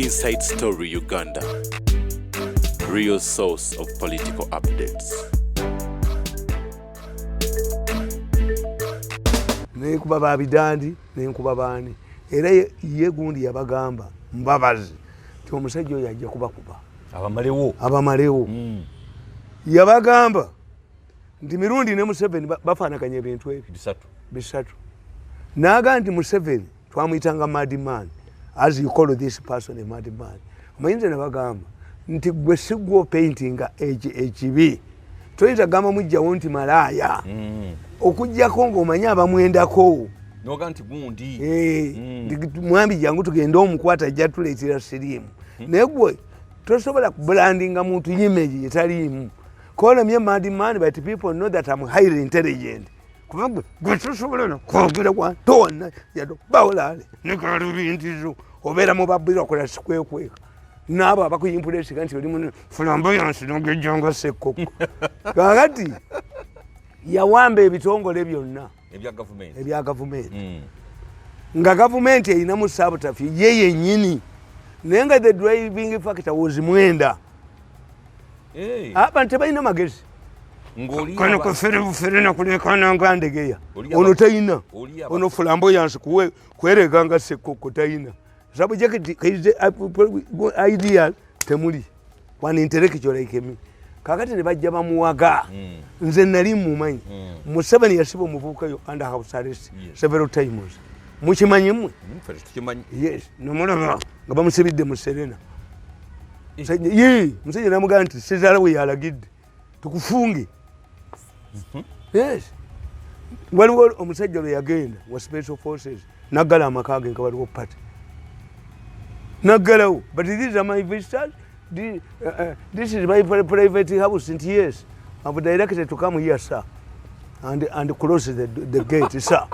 Inside Story Uganda, real source of political updates. Nenkuba babidandi, nenkuba baani, era ye gundi yabagamba Mbabazi nti omusajja oyo ajja kubakuba abamalewo. Abamalewo. Yabagamba nti Mirundi ne Museveni bafaanaganya ebintu ebyo bisatu. Bisatu. Naga nti Museveni twamuyitanga madman, as you call this person a madman. Omanyi nze nabagamba nti gwe sigwo paintinga ekibi, toyinza gamba mujjawo nti malaaya. Okuggyako ng'omanyi abamwendako. Noga nti gundi. Nti mwambi jangu tugende omukwata ajja tuleetera siriimu. Naye gwe tosobola kubrandinga muntu image etaliimu. Call me a madman, but people know that I'm highly intelligent. Kuba gwe tosobola nokwogera kwantona yadde bawulaale nekalubintizo obeera mu babwira okola sikwekweka n'abo abakuyimpuresika nti oli muno flamboyance nogejjanga sekkokko. Kakati yawamba ebitongole byonna ebya gavumenti. Ebya gavumenti. Nga gavumenti erinamu sabutafi ye yennyini, naye nga the driving factor was Mwenda. Abantu tebalina magezi. Ng'oli kano kafere bufere nakulekana nga ndegeya. Ono tayina. Ono flamboyance kwerega nga sekkokko tayina subject idea temuli one intellectual like me. Kakati ne bajja bamuwaga. Nze nali mumanyi. Museveni yasiba omuvubuka yo under house arrest several times. Mukimanyi mmwe? Ffe tukimanyi. Yes, nomulaba nga bamusibidde mu Serena. Ye musajja namugamba nti sezaala we yalagidde tukufunge. Yes, waliwo omusajja lwe yagenda wa special forces naggala amaka ge nga waliwo party naggalawo, but these are my visitors. This is my private house. Nti yes, I've directed to come here, sir, and close the gate, sir.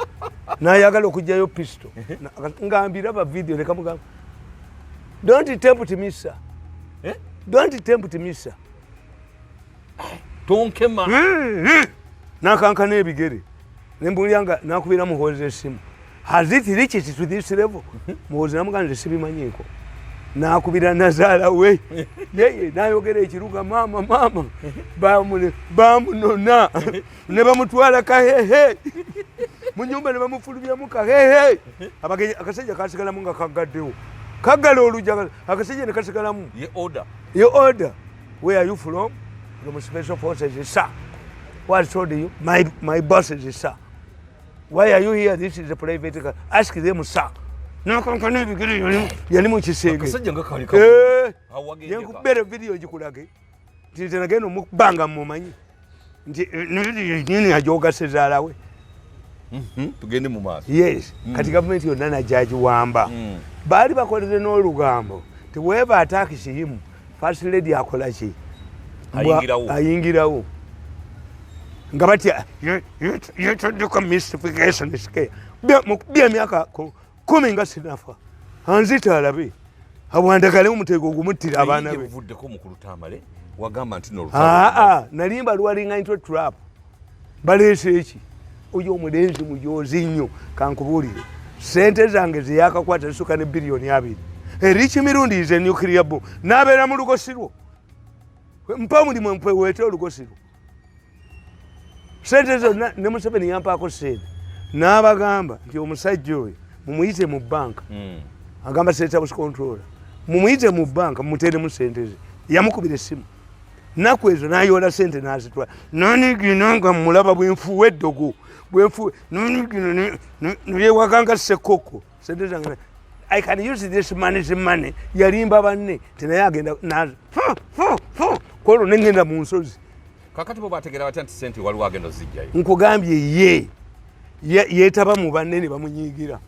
Nayagala okugyayo pistol. Ngambira ba video leka mugamba, don't tempt me, sir. Eh? Don't tempt me, sir. Tonkema. Nakankana ebigere nembulya nga nakubira Muhoozi essimu, has it reached to this level? Muhoozi namugamba nze sibimanyiiko. Nakubira nazaala we yeye nayogera ekiruga, maama maama bamunona ne bamutwala Kahehe mu nyumba ne bamufulumyamu Kahehe. Akasajja kasigalamu nga kagaddewo kaggala olujja, akasajja ne kasigalamu. Ye order. Your order. Where are you from? From special forces, sir. What told you? My boss is, sir. Why are you here? This is a private car. Ask them, sir. Nakankana ebigere yali mu kisenge. Akasajja nga kali awagendeka. Yenkubera video gikulage nti nze nagenda omukubanga mumanyi nti nyini ajoga sezaala we. Tugende mu maaso. Yes, kati gavumenti yonna najagiwamba. Baali bakoleze n'olugambo ti whoever attacks him, first lady akola ki? Ayingirawo. Ayingirawo nga batya yetaddeko mystification scare. Mukubya emyaka 10 nga sinafa anzita alabe awandagale omutego ogumuttira abaana be. Buvuddeko mukulu Tamale wagamba nti n'olutalo. Aa, nalimba lwalinga into trap. Baleese eki oyo omulenzi mujozi nnyo. Kankubuulire, sente zange zeyakakwata zisuka ne biliyoni 2. Eriki Mirundi is a nuclear bomb. Nabeera mu lugosi lwo, mpa omulimu mpeweete olugosi lwo. Sente zonna ne Museveni yampaako sente n'abagamba nti omusajja oyo mumuyite mu banka. Agamba state house controller mumuyite mu banka mumuteeremu sente ze. Yamukubira essimu naku ezo nayoola sente nazitwala nanigina nga mulaba bwenfuwa eddogo bwenfuwe nanigina neyewaganga sekoko sente zange. I can use this money's money. Yalimba banne nti naye agenda kwolwo nengenda mu nsozi. Kakati bo bategeera batya nti sente waliwo agenda ozijjayo? Nkugambye ye yeetaba mu banne ne bamunyiigira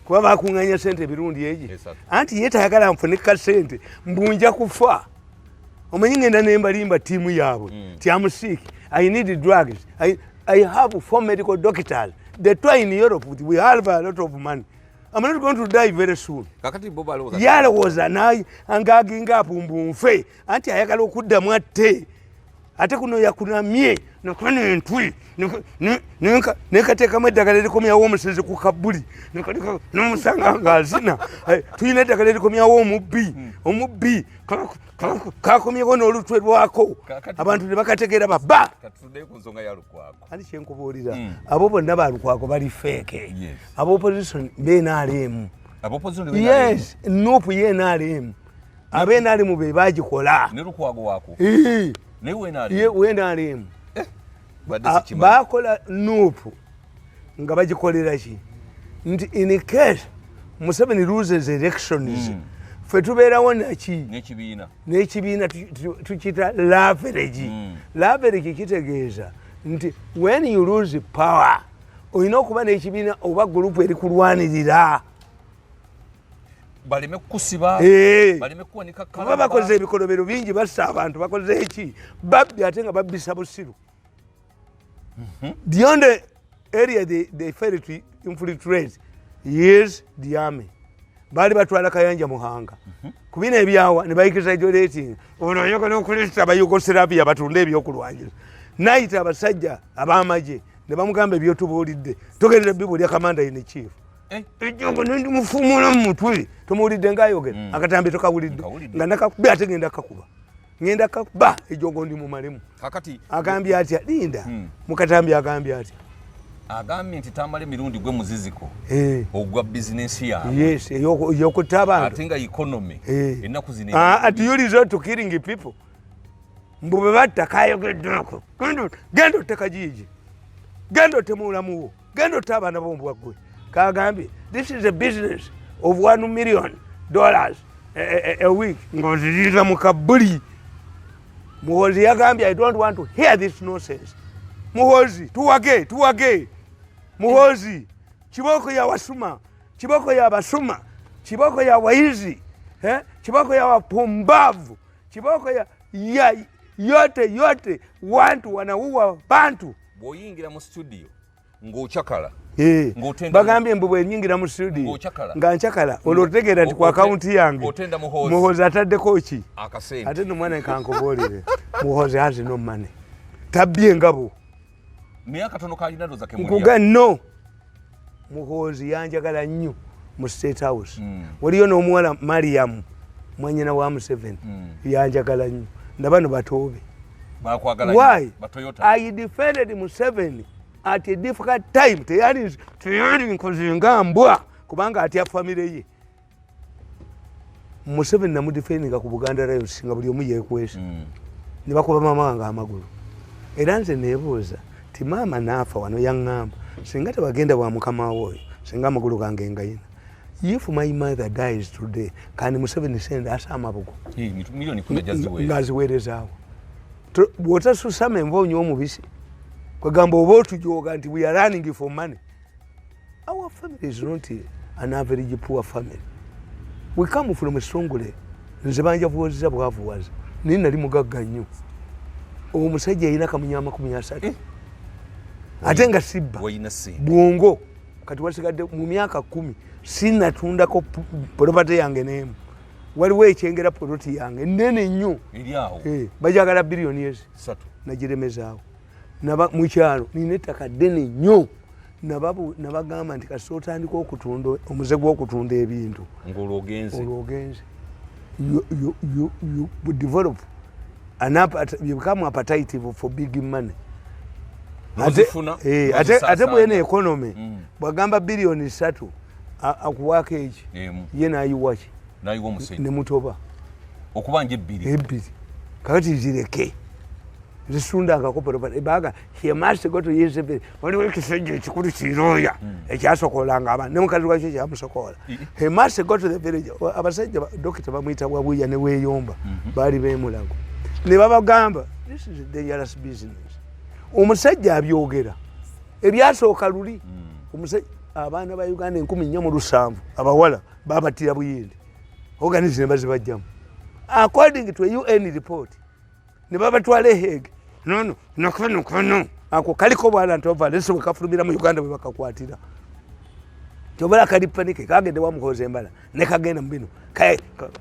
kuba bakuŋŋanya sente ebirungi egi. Esatu. Anti ye tayagala nfune ka sente mbunja kufa. Omanyi ngenda nembalimba ttiimu yaabwe ti am sick, I need drugs, I have four medical doctors, the two in Europe, we have a lot of money, I'm not going to die very soon. Kakati bo balowooza Yalowooza naye angaginga apumbunfe anti ayagala okuddamu atte. Ate kuno yakunamye nakana entwi nekateekamu eddagala erikomyawo omusezi ku kabuli, nomusanga ngaazina. Tulina eddagala erikomyawo omubbi, omubbi kakomyewo n'olutwe lwako, abantu ne bakategeera baba. Katuddeyo ku nsonga ya Lukwago. Ani kyenkubuulira, abo bonna balukwago bali fake. Aba opposition be NRM. Aba opposition? Yes, NUP ye NRM, abe NRM be bagikola. Ne Lukwago wako? Eh. Naye we NRM? Ye we NRM. Badde sikimanyi. Bakola NUP nga bagikolera ki? Nti in case Museveni loses elections, ffe tubeerawo naki? N'ekibiina. N'ekibiina tukiyita leverage. Leverage kitegeeza nti when you lose power, olina okuba n'ekibiina oba gurupu eri kulwanirira. Baleme kukusiba. Eh. Baleme kuwanika. Kuba bakoze ebikolobero bingi, bassa abantu, bakoze eki, babbi, ate nga babbisa busiru. The only area they failed to infiltrate is the army. Baali batwala Kayanja Muhanga ku bino ebyawa ne baexaggerating, ono oyagala okuleeta Abayugoslavia batunde ebyokulwanyisa. Nayita abasajja ab'amagye ne bamugamba, ebyotubuulidde togerera bibuulya commander in chief. Eh. Ejjogo nendimufumula mu mutwe. Tomuwulidde ngaayogera? Akatambi tokawulidde? Nkawulidde. Nga nakakuba, ate ngenda kakuba, ngenda kakuba ejjogo ndi mumalemu. Kakati Agambye atya? Linda. Mukatambi agambye atya? Agambye nti tamala emirundi gwe muziziko Eh. ogwa bizinensi yaabwe. Yes, ey'okutta abantu. Ate nga economy Eh. ennaku zino Ah, do you resort to killing people? Mbu bwe batta kayogeddeko, genda otte kajiiji, genda otte muwulamuwo, genda otte abaana bombwa ggwe. Kagambye this is a business of $1 million a week ng'oziriira mu kabuli. Muhozi yagambye, "I don't want to hear this nonsense." Muhozi tuwage, tuwage Muhozi kiboko ya wasuma, kiboko ya basuma, kiboko ya waizi, eh? Kiboko ya wapumbavu, kiboko ya yote yote, wantu wanauwa bantu. Bw'oyingira mu studio ng'okyakala. Eh, Ng'otenda- bagambye mbu bwenyingira mu studio Ng'okyakala. nga nkyakala, olwo otegeera nti ku akawunti yange Otenda Muhoozi. Muhozi ataddeko ki? Akasente. Ate nomwana kankubuulire, Muhozi has no money, tabbye engabo. Naye akatono kalina ndoza Nkuga kemulya. no Muhoozi yanjagala nnyo mu State House. Waliyo n'omuwala Mariamu, mwanyina wa Museveni, yanjagala nnyo, nabano batoobe. Bakwagala. Why? Batoyota. I defended Museveni at a difficult time. Teyali nkoze nga mbwa, kubanga atya famire ye. Museveni namudefendinga ku Buganda riots nga buli omu yekwesa, ne bakuba maama wange amagulu. Era nze nebuuza ti maama naafa wano yaŋŋamba singa tebagenda bwa mukama we oyo, singa amagulu gange ngayina. If my mother dies today, can Museveni send us amabugo? Eh, 10 million jaziweera. Ng'aziweerezaawo. Bw'otasusama enva onywa omubisi, kwegamba oba otujoga nti we are running for money. Our family is not an average poor family. We come from Songole. Nze banjavuwaziza bwavuwaza, naye nali mugagga nnyo. Omusajja yalina kamunya 30, ate nga sibba. Walina sente. Bwongo kati wasigadde mu myaka 10 sinatundako property yange n'emu. Waliwo ekyengera poloti yange nene nnyo. Eri awo. Eh, bajagala biliyoni ezi. 3. Nagiremezaawo. Naba mukyalo nina ettaka ddene nnyo. Nabagamba nti kasita otandika okutunda, omuze gw'okutunda ebintu, Ng'olwo ogenze. Olwo ogenze. You develop you become appetite for big money. Nozifuna, Eh, ate nozisaasaanya. bwene economy, bwagamba biliyoni 3, akuwaako eki? Emu. Ye nayiwaki? Nayiwa omusenyu. Nemutoba. Okubanja ebbiri. Ebbiri. Kakati zireke, zisundangako property baga. He must go to his village. Waliwo ekisajja ekikulu kirooya ekyasokolanga abantu, ne mukazi wakyo kyamusokola. He must go to the village. Abasajja dokita bamuyita Bwabuya ne Weeyomba, baali bemulago, ne babagamba this is a dangerous business. Omusajja abyogera ebyasooka luli. Omusajja, abaana ba Uganda 4700 abawala babatira Buyindi, organize ne bazibajjamu according to a UN report, ne babatwala eHague. Nono nakano kano ako kaliko bwala nti ova leso bwekafulumira mu Uganda bwe bakakwatira kyobala kali panike kagende wamuhoza embala ne kagenda mu bino.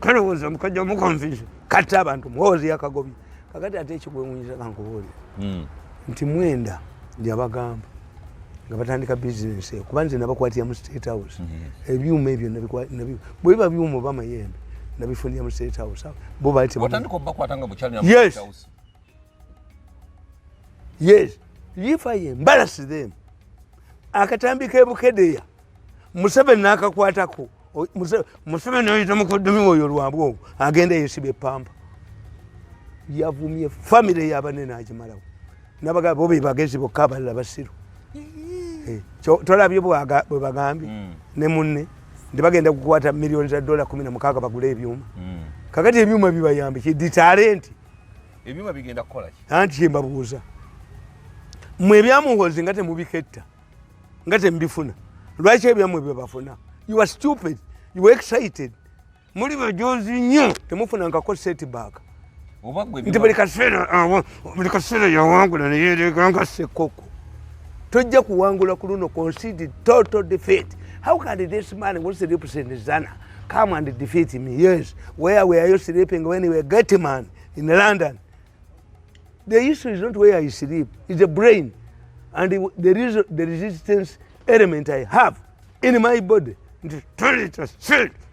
Kalowooza mukajja mukonfuse, katta abantu. Muhoozi yakagobye. Kakati ate ekikwewunyisa, kankubuulire nti mwenda yabagamba nga batandika bizinesi eyo, kuba nze nabakwatira mu State House. Ebyuma ebyo bwe biba byuma oba mayembe, nabifunira mu State House. Bo baali tebamanyi. Watandika obakwata nga bukyali na Yes. State House. Yes, if I embarrass them, akatambi kebukedeya Museveni nakakwatako. Museveni oyita mukoddomi oyo lwabwogo agenda yesiba epampa. Yavumye famire yabanene agimalawo, nabagamba bo be bagezi bokka, abalala basiru. Tolabye bwe bagambye ne munne nti bagenda kukwata miliyoni za dola 16 bagule ebyuma. Kakati ebyuma bibayambe kiditalenti? Ebyuma bigenda kukola ki? Anti kyembabuuza, mmwe ebyamuhozi nga temubiketta, nga temubifuna, lwaki ebyammwe byebafuna? You are stupid, you are excited, muli bajozi nnyo, temufunangako setback. Oba gwe Nti buli kaseera buli kaseera yawangula neyerega nga sekoko. Tojja kuwangula ku luno. Concede total defeat. How can this man who sleeps in zana come and defeat me? Yes, where were you sleeping when you were gateman in London? The issue is not where I sleep, it's the brain and the resistance element I have in my body, nti tolita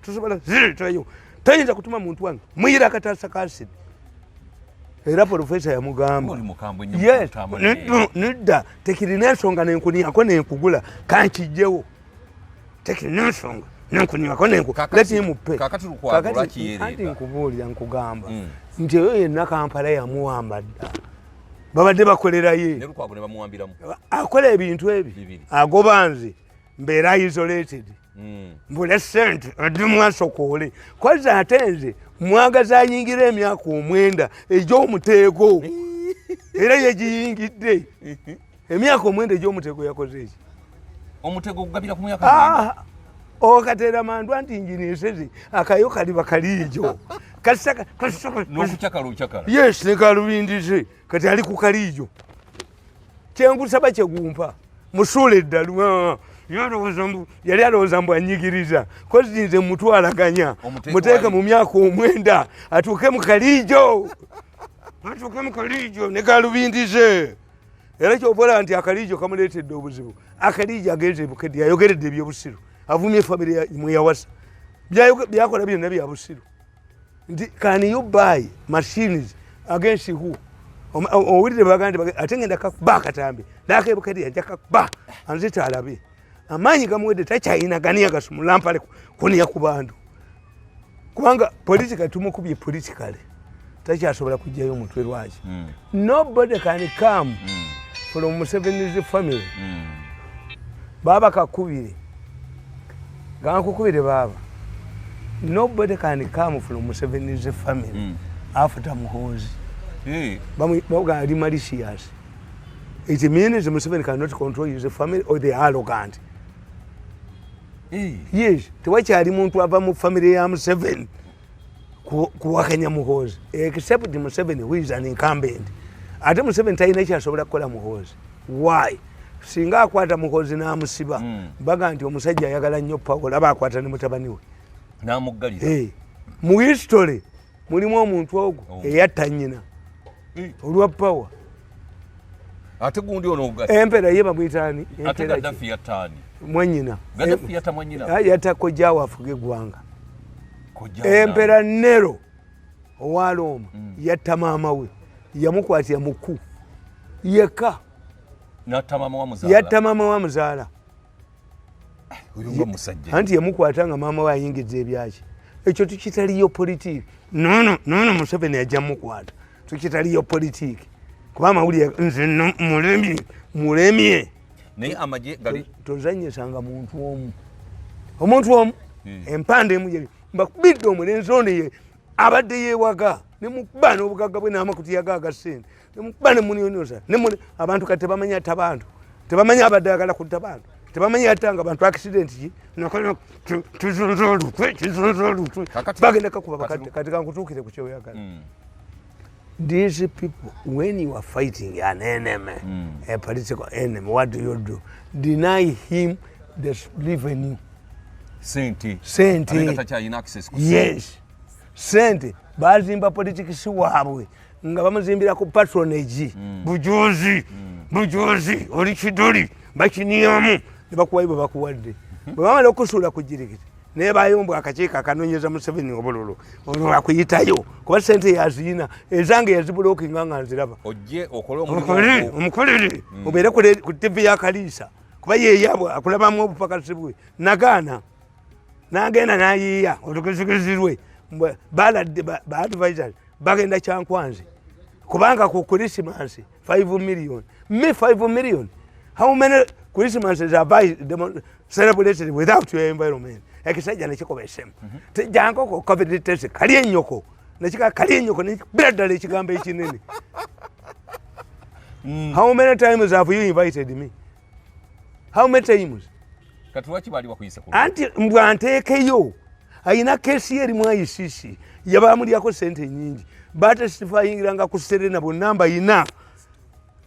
tusobola ziritayo. Tayinza kutuma muntu wange muyira akataasa kasidi. Era profesa yamugamba Oli mukambwe nnyo. Yes. Mukutambula. Nedda, tekirina ensonga nenkuniyako nenkugula kankijjewo. Tekirina ensonga nenkuniyako nenku Kakati- let him pay. Kakati Lukwago Kakati- lwaki yeereega? Anti nkubuulira, nkugamba nti oyo yenna Kampala yamuwamba dda, babadde bakoleraye. Ne Lukwago ne bamuwambiramu. Akola ebintu ebi Bibiri. agoba nze mbeera isolated, mbule sente addemu asokoole kozi, ate nze mwagaza ayingira emyaka 9 egy'omuteego, era yegiyingidde emyaka 9 egy'omuteego. Yakoze eki? Omutego ogugabira ku myaka 9. Ah, okateera mandwa nti njini ensezi akayo kaliba kaliijo. N'okucakala ocakala. Yes, ne kalubindize kati ali ku kaliijo. Kyenkusaba kyegumpa musuula eddalu. Ah, yali alowooza mbu anyigiriza kozi nze mutwalaganya. Omuteeko Muteeke wali. mu myaka 9 atuuke mu kaliijo, atuuke mu kaliijo ne kalubindize. Era kyobola nti akaliijo kamuleetedde obuzibu. Akaliijo agenze Bukedde, yayogeredde ebyobusiru, avumye famire mweyawasa. Byakola byonna bya busiru. Nti can you buy machines against who? Owulire bagandi ate ngenda kakuba akatambi nakebukedde, yajja kakuba anzita alabe amaanyi gamuwedde, takyayina ganiya gasumula mpale kuniya ku bantu, kubanga politically tumukubye, politically takyasobola kugjayo omutwe. Lwaki? Nobody can come from Museveni's family. Baba kakubire, gankukubire baba, nobody can come from Museveni's family after Muhozi. Bamuga ali malicious. It means Museveni cannot control his family or they are arrogant. Yes, tewakyali muntu ava mu family ya Museveni kuwakanya Muhozi except Museveni, who is an incumbent. Ate Museveni talina kyasobola kukola Muhozi. Why? Singa akwata Muhozi n'amusiba, baga nti omusajja ayagala nnyo power, aba akwata ne mutabani we N'amuggalira. Hey, mu history mulimu omuntu ogwo Oh. eyatta nnyina olwa power. Ate gundi ono Empera ye bamwyitaani? Ate Gaddafi yattaani? Mwenyina. Gaddafi yatta mwannyina. Yatta kojjaawe afuga eggwanga. Kojja we. Empera Nero owa Roma yatta maama we, yamukwatira muku yekka. N'atta maama wa muzaala. Yatta maama wa muzaala. Oyo nga musajja. Anti yamukwata nga maama we ayingiza ebyaki. Ekyo tukitaliyo politiki. Nono nono Museveni ajja mukwata, tukitaliyo politiki, kuba amawulire nze no- mulemye mulemye. Naye amagye gali Tozanyisanga muntu omu, omuntu omu. Empanda emu yeri mbakubidde omulenzi ono ye abadde yewaga nemukuba n'obugagga bwe n'amakutiya ga agasente nemukuba nemunyonoza. Abantu kati tebamanyi atta bantu, tebamanyi abadde ayagala kutta bantu, tebamanyi attanga bantu. Accident ki? Tuzunza olukwe, kizunza olukwe. Bagenda kakuba. Kati kankutuukire ku kyoyagala. These people, when you are fighting an enemy, a political enemy, what do you do? Deny him the revenue. Sente. Sente. Ate nga takyalina access ku sente. Yes, sente. Bazimba politics waabwe. Nga bamuzimbira ku patronage. Bujuzi, bujuzi, oli kidoli, bakiniyamu, ne bakuwayo bwe bakuwadde. Bwe bamala okusuula ku jirikiti, naye bayombwa akakiiko akanonyeza Museveni obululu, olwo akuyitayo kuba sente yaziyina, ezange yazibulokinga nga nziraba. Ojje okole omulimu Omukolere, ogwo. omukolere, obeere ku TV ya Kaliisa, kuba yeyabwe akulabamu obupakasi bwe. Nagaana, nagenda nayiiya olugezigezi lwe. Baladde ba advisors bagenda Kyankwanzi, kubanga ku Christmas 5 million, me 5 million, how many Christmases have I celebrated without your environment? Ekisajja nekikuba essemu, jankoko covid test kali ennyoko, nekika kali ennyoko, nekibira ddala ekigambo ekinene. How many times have you invited me? How many times? Kati lwaki baali bakuyise ku Anti mbwanteekeyo ayina kesi ye erimu ICC, yabamulyako sente nyingi, batestifyingiranga ku Serena bonna mbayina,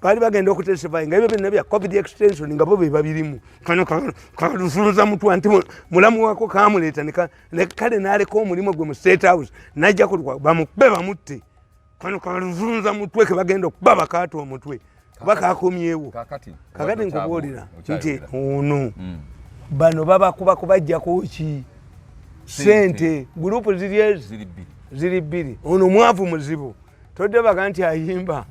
baali bagenda okutestifyinga ebyo byonna bya covid extension nga bo be babirimu. Kano kalusuuza mutwa nti mulamu wako kamuleeta kale n'aleka omulimu gwe mu State House najja kulwa bamukube bamutte. Kano kalusuuza mutwe ke bagenda okuba bakaata omutwe kuba kakomyewo. Kakati Kakati nkubuulira nti okyayogera. ono bano babakuba kubajjako ki? Sente. Gurupu ziri ezi Ziri bbiri. Ziri bbiri. Ono mwavu muzibu, todde baga nti ayimba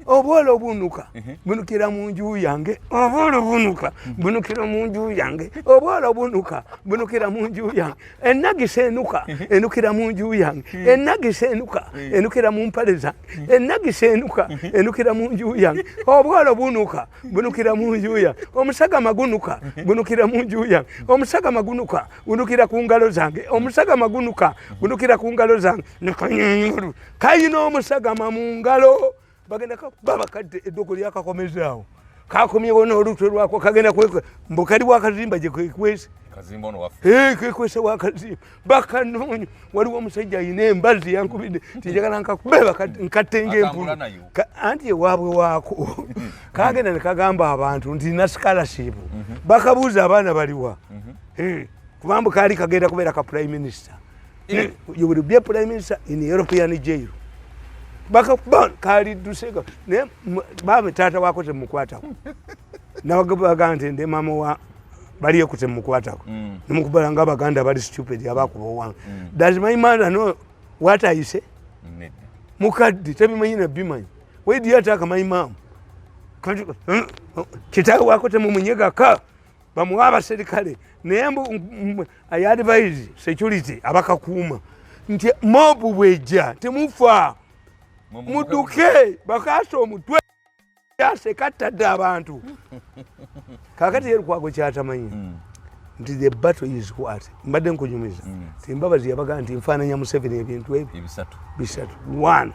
obwola obunuka bunukira mu nju yange, obwola obunuka bunukira mu nju yange, obwola obunuka bunukira mu nju yange, enagisa enuka enukira mu nju yange, enagisa enuka enukira mu mpale zange, enagisa enuka enukira mu nju yange, obwola obunuka bunukira mu nju yange, omusagama gunuka bunukira mu nju yange, omusagama gunuka bunukira ku ngalo zange, omusagama gunuka bunukira ku ngalo zange. Nekanyanyulu kayina omusagama mu ngalo, bagenda baba kadde eddogo lyakakomezaawo, kakomyewo n'olutwe lwako, kagenda kwekwe mbu kali wakazimba gye kwekwese. Kazimba ono waffe. Kekwese wakazimba bakanoonya. Waliwo omusajja ayina embazi yankubidde tinjagala nkakube nkatte Atambula ng'empulu. nayo. Anti ewaabwe waako kagenda ne kagamba abantu nti na scholarship, bakabuuza abaana baliwa. Kubanga kaali kagenda kubeera ka prime minister. You will be a prime minister in European jail. Bakakuba kalidduse, naye baba taata waako temukwatako, nabaga nti ndi maama wa balieku temukwatako. Nemukubala nga abaganda bali stupid abakuba owange. Does my mother know what I say? Nedda. Mukadde tebimanyi nabimanyi. Why do you attack my mom? Kati, kitaawe wako temumunyegaka, bamuwa abaserikale, naye I advise security abakakuuma nti mob bwejja temufa, mudduke bakasa omutwe yasekattadde abantu. Kakati ye Lukwago kyatamanyi nti the battle is what mbadde nkunyumiza, ti Mbabazi yabaga nti nfaananya Museveni ebintu ebyo ebisatu. Bisatu. One,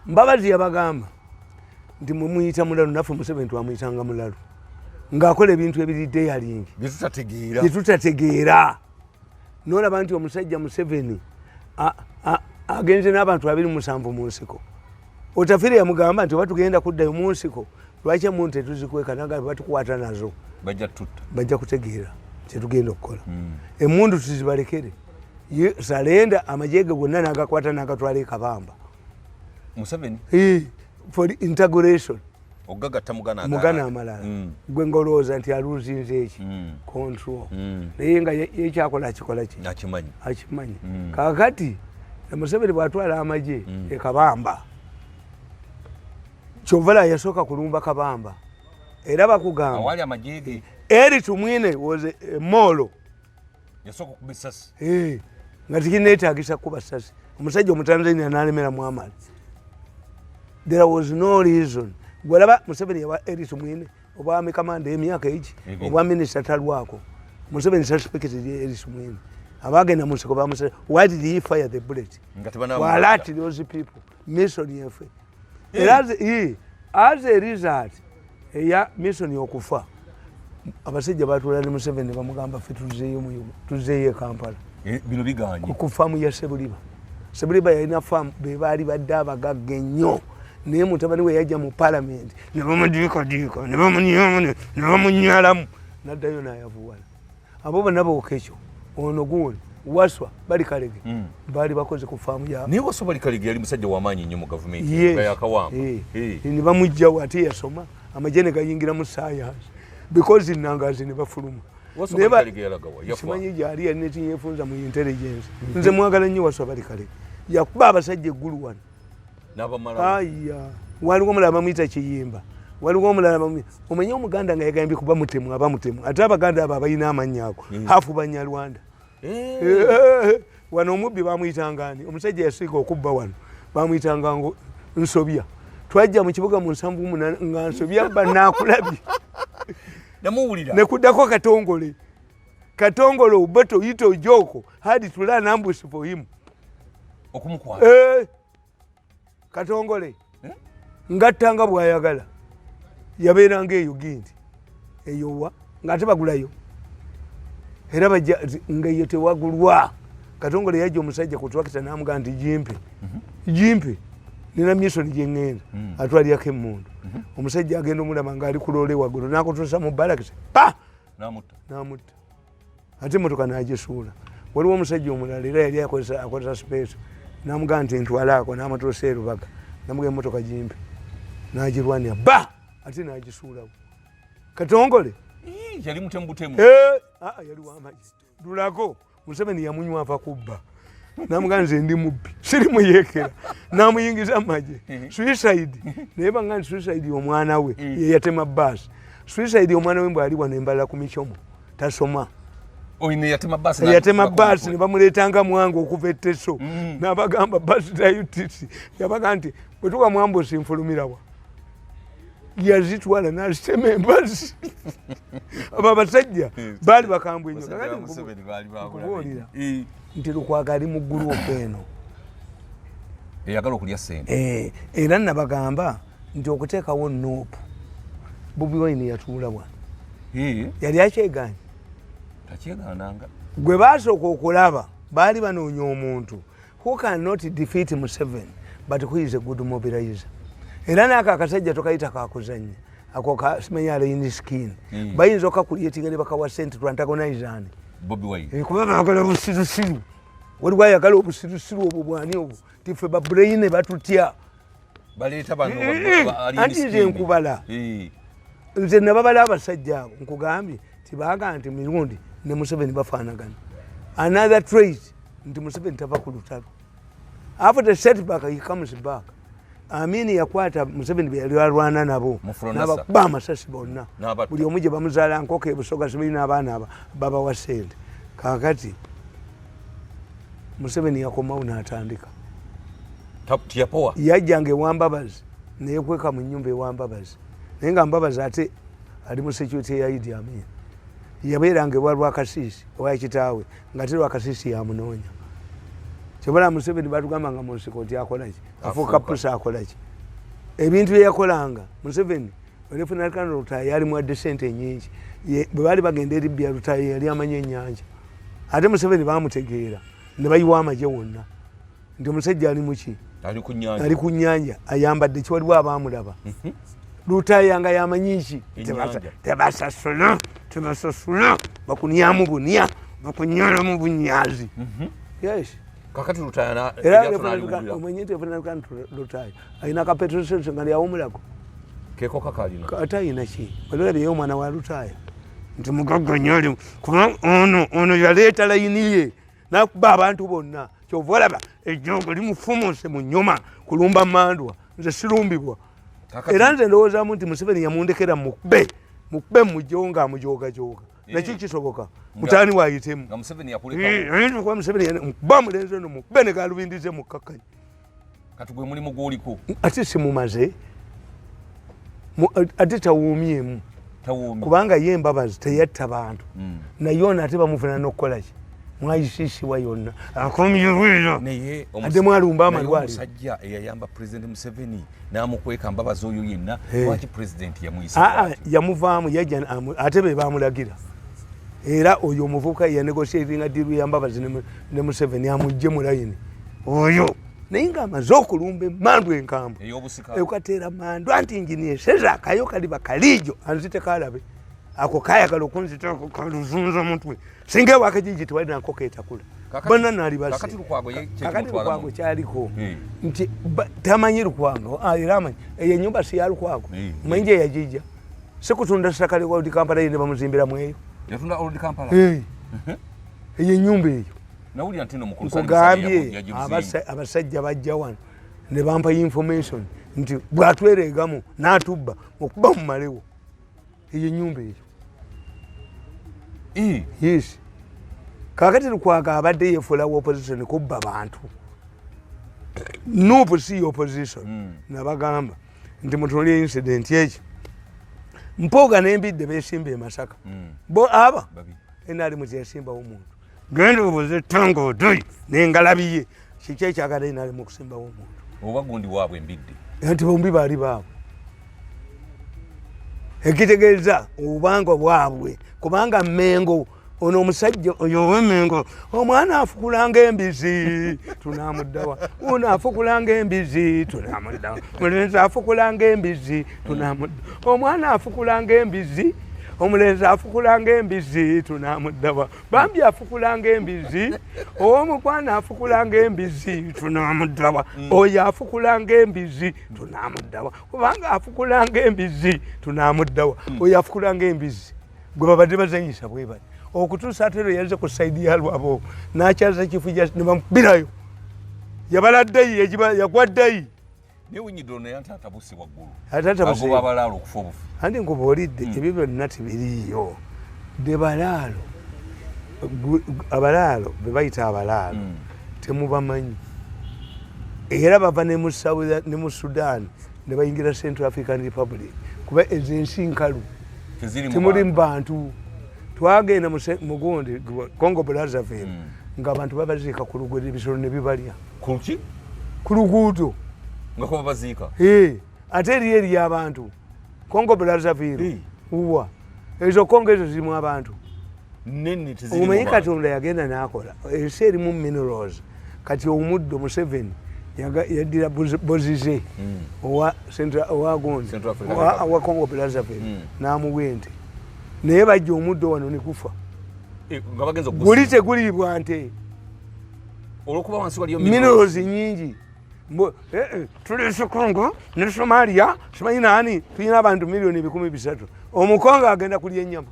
Mbabazi yabagamba nti mwemuyita mulalu, naffe Museveni twamuyitanga mulalu ng'akola ebintu ebiri daring byetutategeera. Byetutategeera. Nolaba nti omusajja Museveni agenze n'abantu 27 mu nsiko. Otafire yamugamba nti oba tugenda kuddayo mu nsiko, lwaki emuntu tetuzikweka? Nagamba batukwata nazo bajja tutta. Bajja kutegeera kyetugenda okukola. Emundu tuzibalekere. Surrender amagye ge gonna n'agakwata n'agatwala e Kabamba. Museveni? For integration. Ogagatta mugana. Mugana amalala. Gwe ngolowooza nti aluzinze eki? Control. Naye nga yekyakola akikola ki? Akimanyi. Akimanyi. Kakati Museveni bwatwala amagye ekabamba, kyovala yasooka kulumba Kabamba era bakugamba awali amagye ge. Eri Tumwine was molo. Yasooka okuba essasi. Nga tekinetagisa kuba sasi, omusajja omutanzania nalemera mwamali. There was no reason. Gwalaba Museveni yawa Eri Tumwine obwami kamanda emyaka egi. Ebiri. Obwa minisita talwako. Museveni suspected Eri Tumwine. Abagenda mu nsiko bamusa, why did he fire the bullet? Nga tebanaba Walert those people mission yefe era as a result eya mission okufa, abasajja batula ne Museveni bamugamba ffe tuzeeyo tuzeeyo e Kampala. Bino biganye. Ku faamu ya Sebuliba. Sebuliba yalina faamu, be baali badde abagagga ennyo, naye mutabani we yajja mu palamenti ne bamudiikadiika ne bamunyamu ne bamunyalamu naddayo n'ayavuwala. Abo bonna bookekyo ono gundi Waswa bali Kalege baali bakoze ku faamu ya Naye Waswa bali Kalege yali musajja w'amaanyi nnyo mu gavumenti Yes. nga yakawamba. Eh. Ne bamugjawo, ate yasoma amagye ne gayingira mu science because Nangazi ne bafuluma. Waswa Naye bali Kalege yalagawa? Yafa? Simanyi gyali, yalina ekinyefunza mu intelligence. Nze mwagala nnyo Waswa bali Kalege, yakuba abasajja eggulu wano. N'abamalawo. Aya, waliwo omulala bamuyita Kiyimba, waliwo omulala omanyi Omuganda nga yagambye kuba mutemu, aba mutemu. Ate Abaganda abo abalina amannya ago hafu Banyarwanda. Eh. Eh, wano omubbi bamuyitanga ani? Omusajja yasiiga okubba wano bamuyitanga ngo Nsobya. Twajja mu kibuga mu 78 nga Nsobya bba naakulabye. Namuwulira. Nekuddako Katongole. Katongole Obote yita Ojoko had to run ambush for him. Okumukwata. Eh, Katongole Eh? ngattanga bwayagala, yabeeranga eyo gindi eyowa ngaate bagulayo era bajja nga eyo tewagulwa. Katongole yajja omusajja ku twakita namugaa nti jimpe jimpe, nina mission gyeŋŋenda, atwalyako emmundu. Omusajja agenda omulaba ngaali kuloole waggulu nakutuusa mu balakisi pa N'amutta. Namutta, ate emotoka nagisuula. Waliwo omusajja omulala era yali akozesa space, namugaa nti ntwalaako, namutuusa erubaga, namugaa emotoka gimpe, nagirwanira ba ate nagisuulawo. Katongole. Ii, yali mutemu butemu. Eh, ah, yali wamaji lulako. Museveni yamunywa ava kubba, namugaa nze ndi mubbi siri muyekera, namuyingiza mumagye. Suicide, naye banga nti suicide omwana we yeyatema baasi. Suicide omwana we mbw ali wano embalala ku micomo, tasoma. Oyo ne yatema baasi. Yatema baasi ne bamuleetanga Mwanga okuva etteso, n'abagamba baasi za UTC. Yabaga nti bwetuka mwambusi nfulumirawa, yazitwala n'azitema embasi. Abo abasajja baali bakambwe nnyo. Basajja Kakati ba Museveni baali babulabe. nkubuulira Eh. nti Lukwago ali mu gurupu eno Eyagala okulya ssente. Eh, era nabagamba nti okuteekawo NUP, Bobi Wine yatuula wano. Eh, Yali akyeganye. Takyegaananga. Gwe basooka okulaba baali banoonya omuntu who cannot defeat Museveni but who is a good mobilizer. Era naako akasajja tokayita kakuzanya ako simanya alien skin. Bayinza okakulyetinga ne bakawa sente to antagonize ani? Bobi Wine. Eh, kuba bagala obusirusiru. Waliwo ayagala obusirusiru obwo bwani obwo tife babrain batutya. Baleeta bano Eh, alien anti nze skin. nkubala. Eh. Nze nababala abasajja abo nkugambye tibaga nti Mirundi ne Museveni bafaanagana. Another trait nti Museveni tava ku lutalo. After setback he comes back. Amini yakwata Museveni bye yali alwana nabo Mu Fronasa. nabakuba amasasi bonna. N'abatta. Buli omu gye bamuzaala nkoko ebusoga simanyi n'abaana aba babawa sente. Kakati Museveni yakomawo n'atandika. Tiyapowa. Yajjanga ewambabazi neyekweka mu nyumba ewambabazi, naye nga Mbabazi ate ali mu security ya Idi Amin. Yabeeranga ewa Lwakasiisi owa kitaawe, nga te Lwakasiisi yamunoonya. Kyobala Museveni batugamba nga mu nsiko nti akolaki, afuuka Afuuka. pusa akolaki ebintu byeyakolanga. Museveni olefunakano Lutaaya yali muwadde sente enyingi. Bwe baali bagenda e Libya, Lutaaya yali amanyi ennyanja. Ate Museveni bamutegeera ne bayiwa amagye wonna nti omusajja ali muki? Ali ku nnyanja. Ali ku nyanja ayambadde ki? Waliwo abamulaba Lutaaya nga yamanyi ki? Ennyanja. Tebasasula, tebasasula, bakunyamu bunya, bakunyalamu bunyazi. Yes. Kakati Lutaaya Era eryato n'aliwulira. omanyi nti efunalukani Lutaaya alina kapetrosenso nga lyawumulako. Keeko kakalina. Ate ayina ki? Olabyeyo omwana wa Lutaaya nti mugagga nnyo ali kuba ono ono yaleeta layini ye nakuba abantu bonna. Kyova olaba ejjogo limufumuse mu nnyuma kulumba mandwa. Nze sirumbibwa. Era nze ndowoozaamu nti Museveni yamundekera mukube mukube mugjewo ng'amujoogajoga. Nakyo kisoboka mutaani waayitemu. Nga Museveni yakulekawo. Ayinza okuba Museveni mukuba mulenzi ono mukube ne galubindize mukkakkanye. Kati gwe mulimu gw'oliko. Ate simumaze. Ate tawuumyemu. Tawuumye. Kubanga ye Embabazi teyatta bantu, naye ono ate bamuvuna n'okukolaki mwayisiisibwa yonna akomyeweera. Naye Ate mwalumba naye amalwaliro. Omusajja eyayamba Pulezidenti Museveni n'amukweka Mbabazi oyo yenna, Eh. lwaki pulezidenti yamuyisa Aa, bw'atyo? yamuvaamu yajja ate be bamulagira. Era oyo omuvubuka yanegotiatinga diru ya Mbabazi ne Museveni amugje mu layini oyo, naye ng'amaze okulumba emandu enkambwe. Ey'obusika. Ekateera mandu anti njinieseza akayo kaliba kaliijo anzite kalabe. Ako kayagala okunzita kaluzunza mutwe. Singa ewakajiji tewali nankoko etakula. Bonna nali basse. Kakati Lukwago ye kye Kakati kimutwala Lukwago kyaliko nti tamanyi tamanyi Lukwago. Ah, era amanyi eyo ennyumba si ya Lukwago. Manyi gye yagijja, si kutunda ttaka lya Old Kampala ye ne bamuzimbiramu eyo. Yatunda Old Kampala. Eyo ennyumba eyo. Nawulira nti no mukulu Nkugambye, abasajja bajja wano ne bampa information nti bwatwereegamu n'atubba okuba mumalewo eyo ennyumba eyo. Yes, kakati Lukwago abadde yefuula wa opposition kubba bantu. NUP si opposition. Nabagamba nti mutunulye incident eki Mpuuga n'Embidde besimba e Masaka. Bo aba NRM teyasimbawo omuntu. Genda obuze Tanga Odoi n'engalabi ye, kiki ekyagala NRM okusimbawo omuntu? Oba gundi waabwe Embidde. Nti bombi baali baabwe, ekitegeeza obubanga bwabwe, kubanga Mengo ono omusajja oyo owemengo, omwana afukulanga embizi tunamuddawa, ono afukulanga embizi tunamuddawa, mulenzi afukulanga embizi tunamudda, omwana afukulanga embizi, omulenzi afukulanga embizi tunamuddawa, bambi afukulanga embizi, ow'omukwana afukulanga embizi tunamuddawa, oyo afukulanga embizi tunamuddawa, kubanga afukulanga embizi tunamuddawa, oyo afukulanga embizi gwe babadde bazanyisa bwe bati okutuusa ate lwe yazze ku side ya lwabo n'akyaza kifu ne bamukubirayo yabala ddayi yagwa ddayi. Naye Winyido naye nti atabuse waggulu. Ate atabuse. Agoba abalaalo okufa obufi. Anti nkubuulidde, ebyo byonna tebiriiyo. De balaalo, abalaalo be bayita abalaalo temubamanyi, era bava ne mu ne mu Sudan ne bayingira Central African Republic, kuba ezo ensi nkalu. Tezirimu Temulimu bantu. Bantu. Twagenda mugundi Congo Brazzaville, ng'abantu babaziika ku luguudo, ebisolo ne bibalya. Kuki? Ku luguudo. Nga ko babaziika? Ate eriyo eri abantu Congo Brazzaville. Uwa ezo Congo ezo zirimu abantu. Nene tezirimu Omanyi bantu. Katonda yagenda n'akola ensi erimu minerals. Kati omuddo Museveni yaddira Bozize owa Central, owa gundi, Central African Republic. Owa Congo Brazzaville, n'amuwa ente, naye bajja omuddo wano ne gufa. Nga bagenza Guli okugusimba. Teguliibwa nte. Olwokuba wansi waliyo minerals nyingi. Tuleese Congo ne Somalia, simanyi naani, tulina abantu miliyoni 300,000. Omukongo agenda kulya ennyama.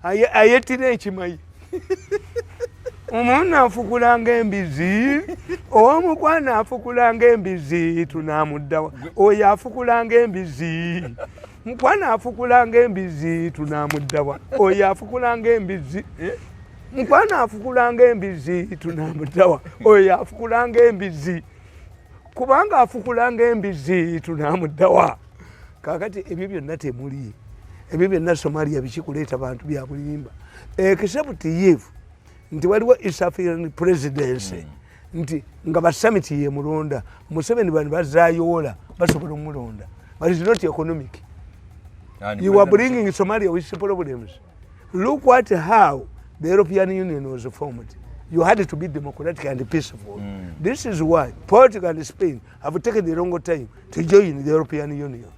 Ayettira ekimayi. Omwana afukulanga embizi, ow'omukwana afukulanga embizi tunamuddawa, oyo afukulanga embizi, mukwana afukulanga embizi tunamuddawa, oyo afukulanga embizi, mukwana afukulanga embizi tunamuddawa, oyo afukulanga embizi, kubanga afukulanga embizi tunamuddawa. Kakati ebyo byonna temuli, ebyo byonna Somalia biki kuleeta bantu bya bulimba, except if nti waliwo East African presidency, nti nga basummit yemulonda Museveni, bano bazayoola basobola omulonda, but it's not economic. Ani You are President bringing Somalia with problems. Look at how the European Union was formed. You had to be democratic and peaceful. This is why Portugal and Spain have taken the long time to join the European Union.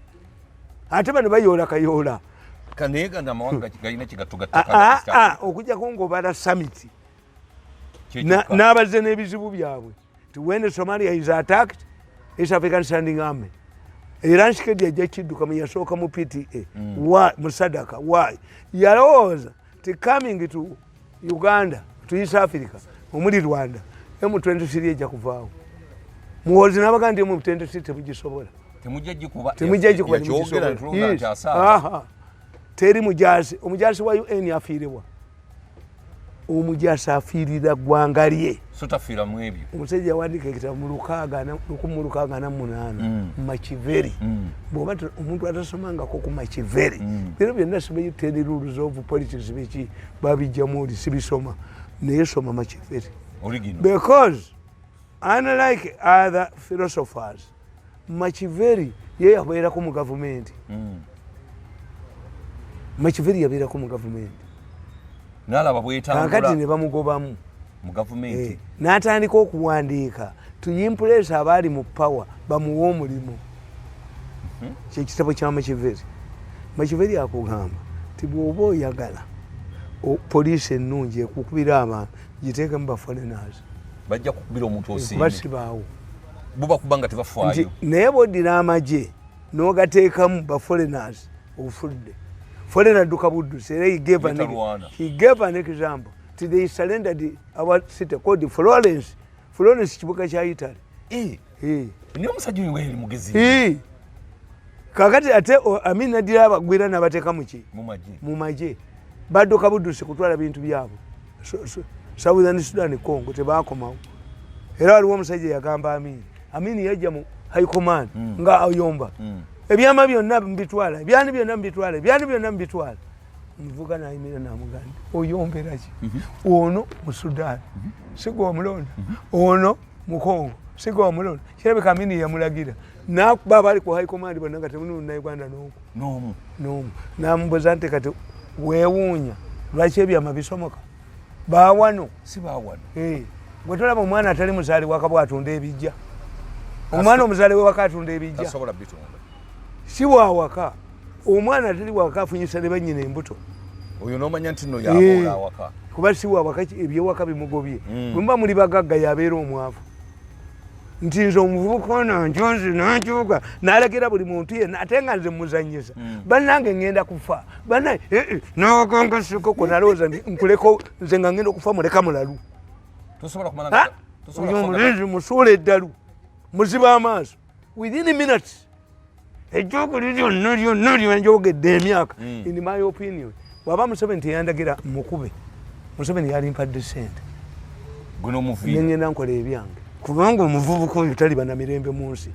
Ate bano bayoola kayoola. Naye gano amawanga galina kyegattugatta. Ah, ah, okujjako ng'obala summit n'abazze n'ebizibu byabwe ti when Somalia is attacked, East African Standing Army, era Tshisekedi ajja kidduka mu yasooka mu PTA. Why musadaka? Why yalowooza ti coming to Uganda, to East Africa omuli Rwanda, M23 ejja kuvaawo. Muhoozi n'abaga nti M23 temugisobola. Temujja gikuba. Temujja gikuba. Yakyogera Temugisobola. ntulonga nti asaaga. Aha. Teri mujasi, omujasi wa UN afiirirwa, omujasi afiirira ggwanga lye. So tafiira mu ebyo. Omusajja yawandiika ekitabo mu 1668, Machiavelli. Bw'oba omuntu atasomangako ku Machiavelli, bino byonna simanyi ten rules of politics biki babijjamu oli sibisoma, naye soma Machiavelli. Original. Because unlike other philosophers, Machiavelli ye yabeerako mu gavumenti. Machiavelli yabeerako mu gavumenti. N'alaba Kakati bwetambula. Ne bamugobamu. Mu gavumenti. N'atandika okuwandiika to impress abaali mu power bamuwe omulimu. Kyekitabo kya Machiavelli. Machiavelli akugamba Ti bw'oba oyagala poliisi ennungi ekukubira abantu, giteekemu ba foreigners. Bajja kukubira omuntu Kuba osiime. sibaawo. Bo bakuba nga Nti tebafaayo. naye bw'oddira amagye n'ogateekamu ba foreigners, ofudde. Foreigner adduka buddusi. Era he gave an, Yetalwana. he gave an example ti they surrendered our city called Florence. Florence kibuga kya Italy. Eh, Eh. naye omusajja oyo nga yali mugezi. Eh. Kakati ate Amin naddira abagwira n'abateeka muki? Mu magye. Mu magye. Badduka buddusi kutwala bintu byabwe. Southern Sudan, Congo, tebakomawo. Era waliwo omusajja yagamba Amini. Amini yajja mu high command nga ayomba, ebyama byonna mbitwala, ebyani byonna mbitwala, ebyani byonna mbitwala. Omuvuka nayimira namuganda, oyomberaki? Ono mu Sudan sigwa omulonda, ono mu Congo sigwa omulonda. Kirabika Amini yamulagira nakuba abali ku high command bonna nga temuli Munnayuganda n'omu. N'omu. N'omu. Namubuuza nti kati weewuunya lwaki ebyama bisomoka baawano? Si baawano. Eh, gwe tolaba omwana atali muzaale waka bwatunda ebijja? Omwana omuzaale wewaka atunda ebijja? Tasobola bitunda. Si wawaka. Omwana atali waka afunyisa ne bannyina embuto. Oyo n'omanya nti nno Eh. yaboola awaka. Kuba si wawaka, ebyewaka bimugobye. Bwe muba muli bagagga yabeera omwavu. Nti nze omuvubuka ono njozi nanjuga nalagira buli muntu yenna, ate nga nze muzanyisa. Bannange ngenda kufa, banna nogongasikoko nalowooza nti nkuleko nze nga ngenda okufa, muleka mulalu. Tosobola kumala Ha? tosobola Oyo kufa omulenzi musuula eddalu, muziba amaaso within minutes. Ejjogo lyonna lyonna lyenjogedde emyaka, in my opinion, waba Museveni teyandagira mukube, Museveni yalimpadde sente. Gwe n'omuviira. Nengenda nkola ebyange, kubanga omuvubuka oyo taliba na mirembe mu nsi.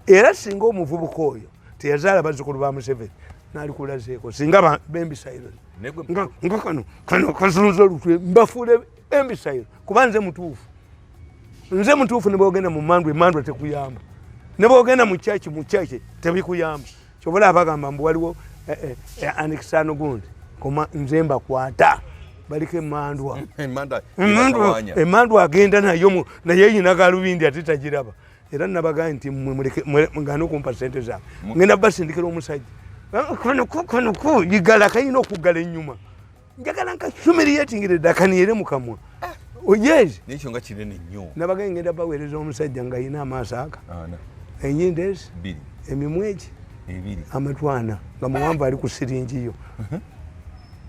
Era singa omuvubuka oyo teyazaala bazzukulu ba Museveni, nalikulazeeko singa bembisayiro. Naye gwe- Nga kano kazunza olutwe, mbafuule embisayiro, kuba nze mutuufu, nze mutuufu. Ne bwogenda mu mandwa, emandwa tekuyamba. Ne bwogenda mu kyaki, mu kyaki tebikuyamba. Kyobola abagamba mbu waliwo anekisano gundi koma, nze mbakwata baliko emandwa. Emanda Emandwa ebatawaanya. emandwa agenda nayo naye eyina galubindi ate tagiraba. Era nabagambye nti mmwe mugane okumpa sente zange, ngenda basindikira omusajja. Ah, kano ko yigala kayina okuggala ennyuma, njagala nkahumiliatingire ddakaniere mu kamwa. Yes. Naye ekyo nga kinene nnyo. Nabagambye ngenda baweereza omusajja nga ayina amaaso aga, Ana. enyindo ezi, Bbiri. emimwa egi, Ebiri. amatwana nga muwanvu ali ku siringi yo.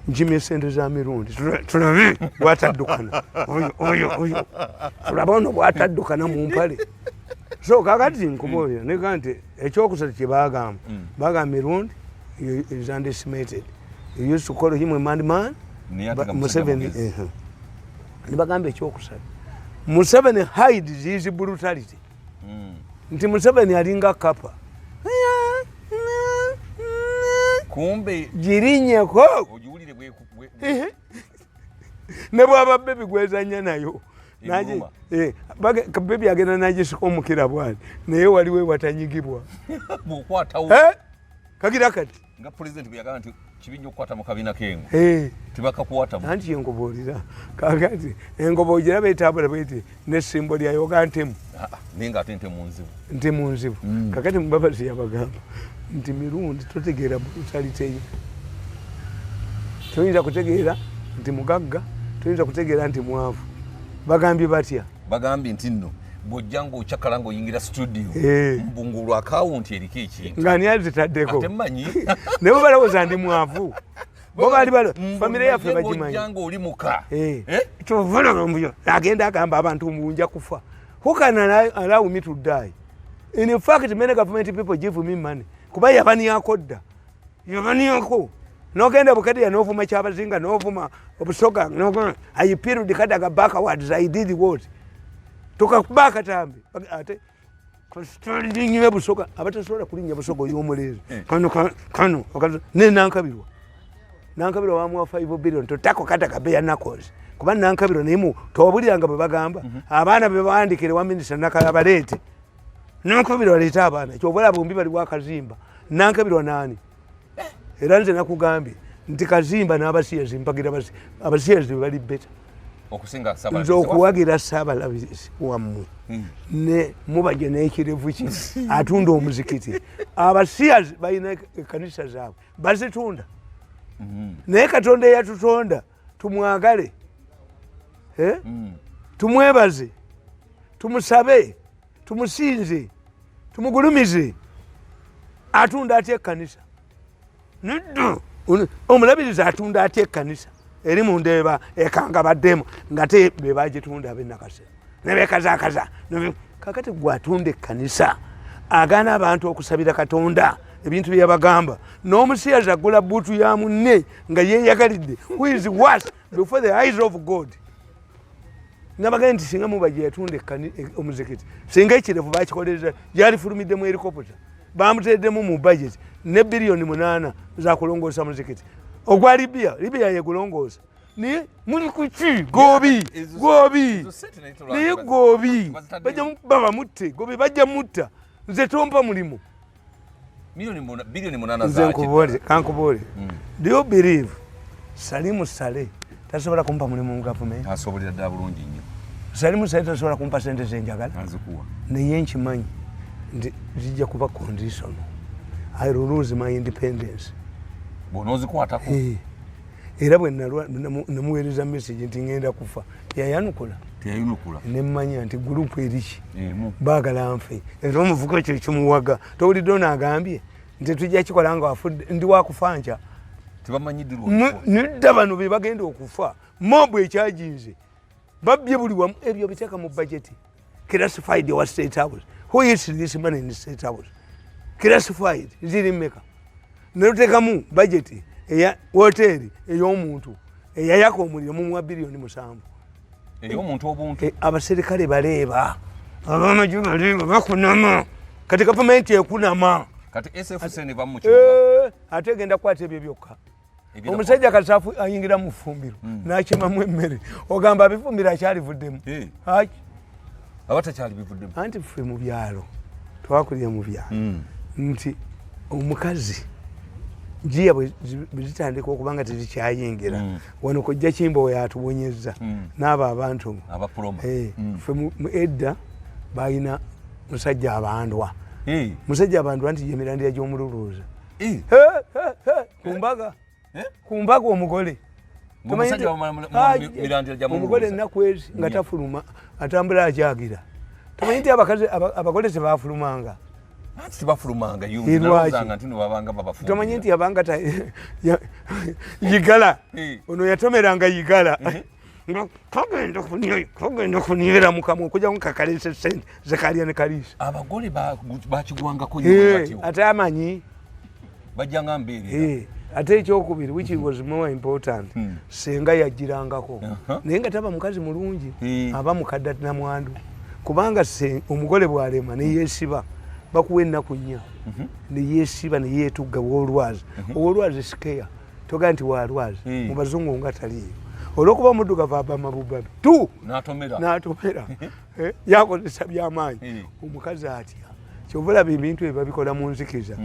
Njimye sente za mirundi. Tulabe bwataddukana oyo oyo oyo, tulabe ono bwataddukana mu mpale. So kakati nkubuulira nega nti ekyokusatu kyebagamba, bagamba mirundi is underestimated. You used to call him a madman. Naye ate But nga musajja Museveni mugezi. Nibagamba ekyokusatu, Museveni hides his brutality. Nti Museveni alinga kapa. Kumbe Girinyeko. ogiwulire bwe Ne bwaba bebi gwezanya nayo. Emuluma. Bebi agenda nagisika omukira bwani, naye waliwo ewatanyigibwa. Bw'okwatawo. Eh, kagira kati. Nga pulezidenti bwe yagamba nti kibi nnyo okukwata mu kabina k'engo. Eh, Tebakakwatamu. Anti yenkubuulira kakati engoba ogiraba etabula bweti nesimbo lyayo oga ntemu. Ah, ah, naye ng'ate nte mu nzibu. Ntemu nzibu. Kakati Mubabazi yabagamba nti mirundi totegeera brutality ye, toyinza kutegeera nti mugagga, toyinza kutegeera nti mwavu. Bagambye batya? Bagambye nti nno bw'ojja ng'okyakala ng'oyingira studio, Eh. mbungulu akawunti eriko ekintu. Nga ani azitaddeko? Ate mmanyi. Naye bo balowooza ndi mwavu, bo baali balo Mbu famire yaffe naye bagimanyi. bw'ojja ng'oli muka. Eh. Eh? Kyova agenda agamba abantu mbu nja kufa. Who can allow me to die? In fact, many government people give me money, kuba yabaniyako dda, yabaniyako. Nogenda Bukadiya novuma Kyabazinga, novuma Obusoga, I peeled Kadaga backwards. I did what? Tukakuba akatambi ate kasitalinnyo Busoga, abatasobola kulinnya Busoga oy'omuleezi. Kano kano ne Nankabirwa, Nankabirwa wamuwa 5 billion totako Kadaga beya nakozi, kuba Nankabirwa naye tobuliranga bwe bagamba abaana be bawandikire wa minisita Nakala baleete Nankabirwa, aleete abaana. Kyova olaba bombi bali wakazimba Nankabirwa naani. Era nze nakugambye nti Kazimba n'abasiyazi mpagira abasiyazi bali better. Okusinga Nze okuwagira Saabalabirizi wammwe ne mubaje n'ekirevu kye atunda omuzikiti. Abasiyazi balina ekanisa zaabwe bazitunda. Naye Katonda eyatutonda tumwagale, tumwebaze, tumusabe, tumusinze, tumugulumize. Atunda atya ekkanisa? Nedda, omulabirizi atunda atya ekkanisa eri mundeeba ekanga baddemu nga te be bagitunda ab'enakase nebekazakaza? Kakati gwe atunda ekkanisa agaana abantu okusabira Katonda ebintu byeyabagamba, n'omusiyazi agula buutu ya munne nga yeyagalidde, who is worse before the eyes of God? Nabagambye nti singa Mubajje yatunda omuzikiti, singa ekirevu bakikolereza, yalifulumiddemu helicopter, bamuteddemu mu budget ne 8 biliyoni zakulongoosa muzikiti ogwa Libya. Libya yegulongoosa, naye muli kuki? Gobi gobi, naye gobi bajja baba mutte gobi, bajja mutta. Nze tompa mulimu. Biliyoni 8 Nze zaki? Nkubuule, kankubuule. Do you believe Salimu Sale tasobola kumpa mulimu mu gavumenti? Asobolera ddala bulungi nnyo. Salimu Sale tasobola kumpa sente zenjagala? Azikuwa. Naye nkimanyi nti zijja kuba conditional. I will lose my independence. Bw'onoozikwatako. Era bwe namuweereza message nti ngenda kufa, yayanukula? Teyayunukula. Nemmanya nti group eriki Emu. baagala nfe, era omuvuka ekyo kimuwaga. Towulidde ono agambye nti tujja kikola nga wafudde, ndi wakufa nkya. Tebamanyi ddi. Nedda, bano be bagenda okufa. Mob ekyaginze, babbye buli wamu. Ebyo biteeka mu budget classified wa State House. Who eats this money in State House? Classified ziri mmeka? Neluteekamu budget eya woteeri ey'omuntu eyayaka omuliro, mumuwa 7 biliyoni. Ey'omuntu obuntu. Abaserikale baleeba, abamagye baleeba, bakunama. Kati gavumenti ekunama. Kati SFC neva mu kibuga. Ate egenda kukwata ebyo byokka. Omusajja Kasaafu ayingira mu ffumbiro n'akimamu emmere, ogamba abifumbiro akyalivuddemu? Aki? Aba takyali bivuddemu. Anti ffe mu byalo twakulira mu byalo nti omukazi njiya bwe zitandika okuba nga tezikyayingira wano, kojja Kimbo yatuwonyeza n'abo abantu bo. Abapuloma. Ffe mu edda balina musajja abandwa, musajja abandwa nti gyemirandira gy'omululuuza. Ku mbaga, ku mbaga omugole. Ng'omusajja Tomanyi bamala mirandira gya omugole mululuuza. ennaku ezi nga tafuluma, atambula akyagira. Tomanyi nti abakazi abagole tebafulumanga? Anti tebafulumanga. Lwaki? Nalowozanga nti no babanga babafumbira. Tomanyi nti abanga yigala? Ono yatomeranga yigala nga kagenda kunywera mukamwa okujja nkakalisa sente zekalya ne kaliisa. Abagole bakigwangako nnyo bwe batyo. Ate amanyi. Bajjanga mbeerera. Ate ekyokubiri, which was more important, senga yagirangako, naye nga taba mukazi mulungi, aba mukadde namwandu, kubanga omugole bwalema neyesiba, bakuwa ennaku 4, neyesiba neyetugga wolwazi, owolwazi sikeya togaa nti walwazi. Mu bazungu nga taliyo, olwokuba omuddugavu aba mabubabi tu. N'atomera. N'atomera. Yakozesa byamaanyi. Omukazi atya, kyova olaba ebintu ebyo babikola mu nzikiza.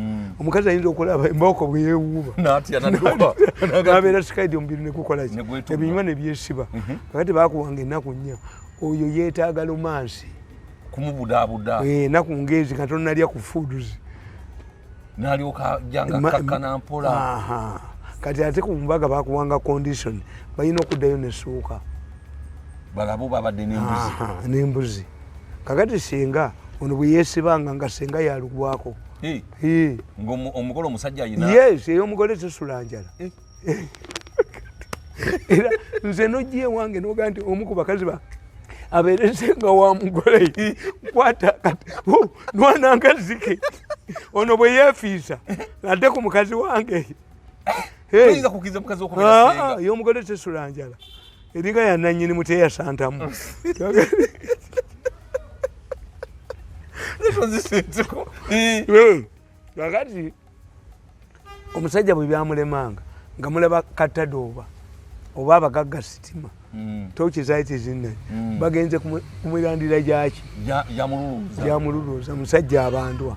Omukazi ayinza okulaba embooko bweyewuuba N'atya n'adduka. nabeera sikaidi, omubiri negukolaki? Ne gwetuga. Ebinywa nebyesiba. Kakati bakuwanga ennaku 4, oyo yeetaaga romance. Kumubudaabuda. Ennaku ngezi nga tonalya ku foods. N'alyoka ajja nga kakkana mpola. Aha. Kati ate ku mbaga bakuwanga condition, balina okuddayo nesuuka. Balabe babadde n'embuzi. Aha, n'embuzi. Kakati singa ono bwe yeesibanga nga senga yalugwako. Ng'omugole omusajja ayina. Yes, ey'omugole tesula njala. Era nze nojja ewange nogaa nti omu ku bakazi ba abeere senga wa mugole, kwata kati nwananga zike ono bwe yeefiisa adde ku mukazi wange. Hey. Toyinza kukkiriza mukazi okubeera Ah, senga. ey'omugole tesula njala, eringa yananyini muteyasantamu. Tozisenteko. Kakati omusajja bwe byamulemanga nga mulaba katadooba oba abagagga sitima tokizaiti zinne bagenze ku mirandira gyaki? Gyamululuuza. Gyamululuuza, musajja abandwa.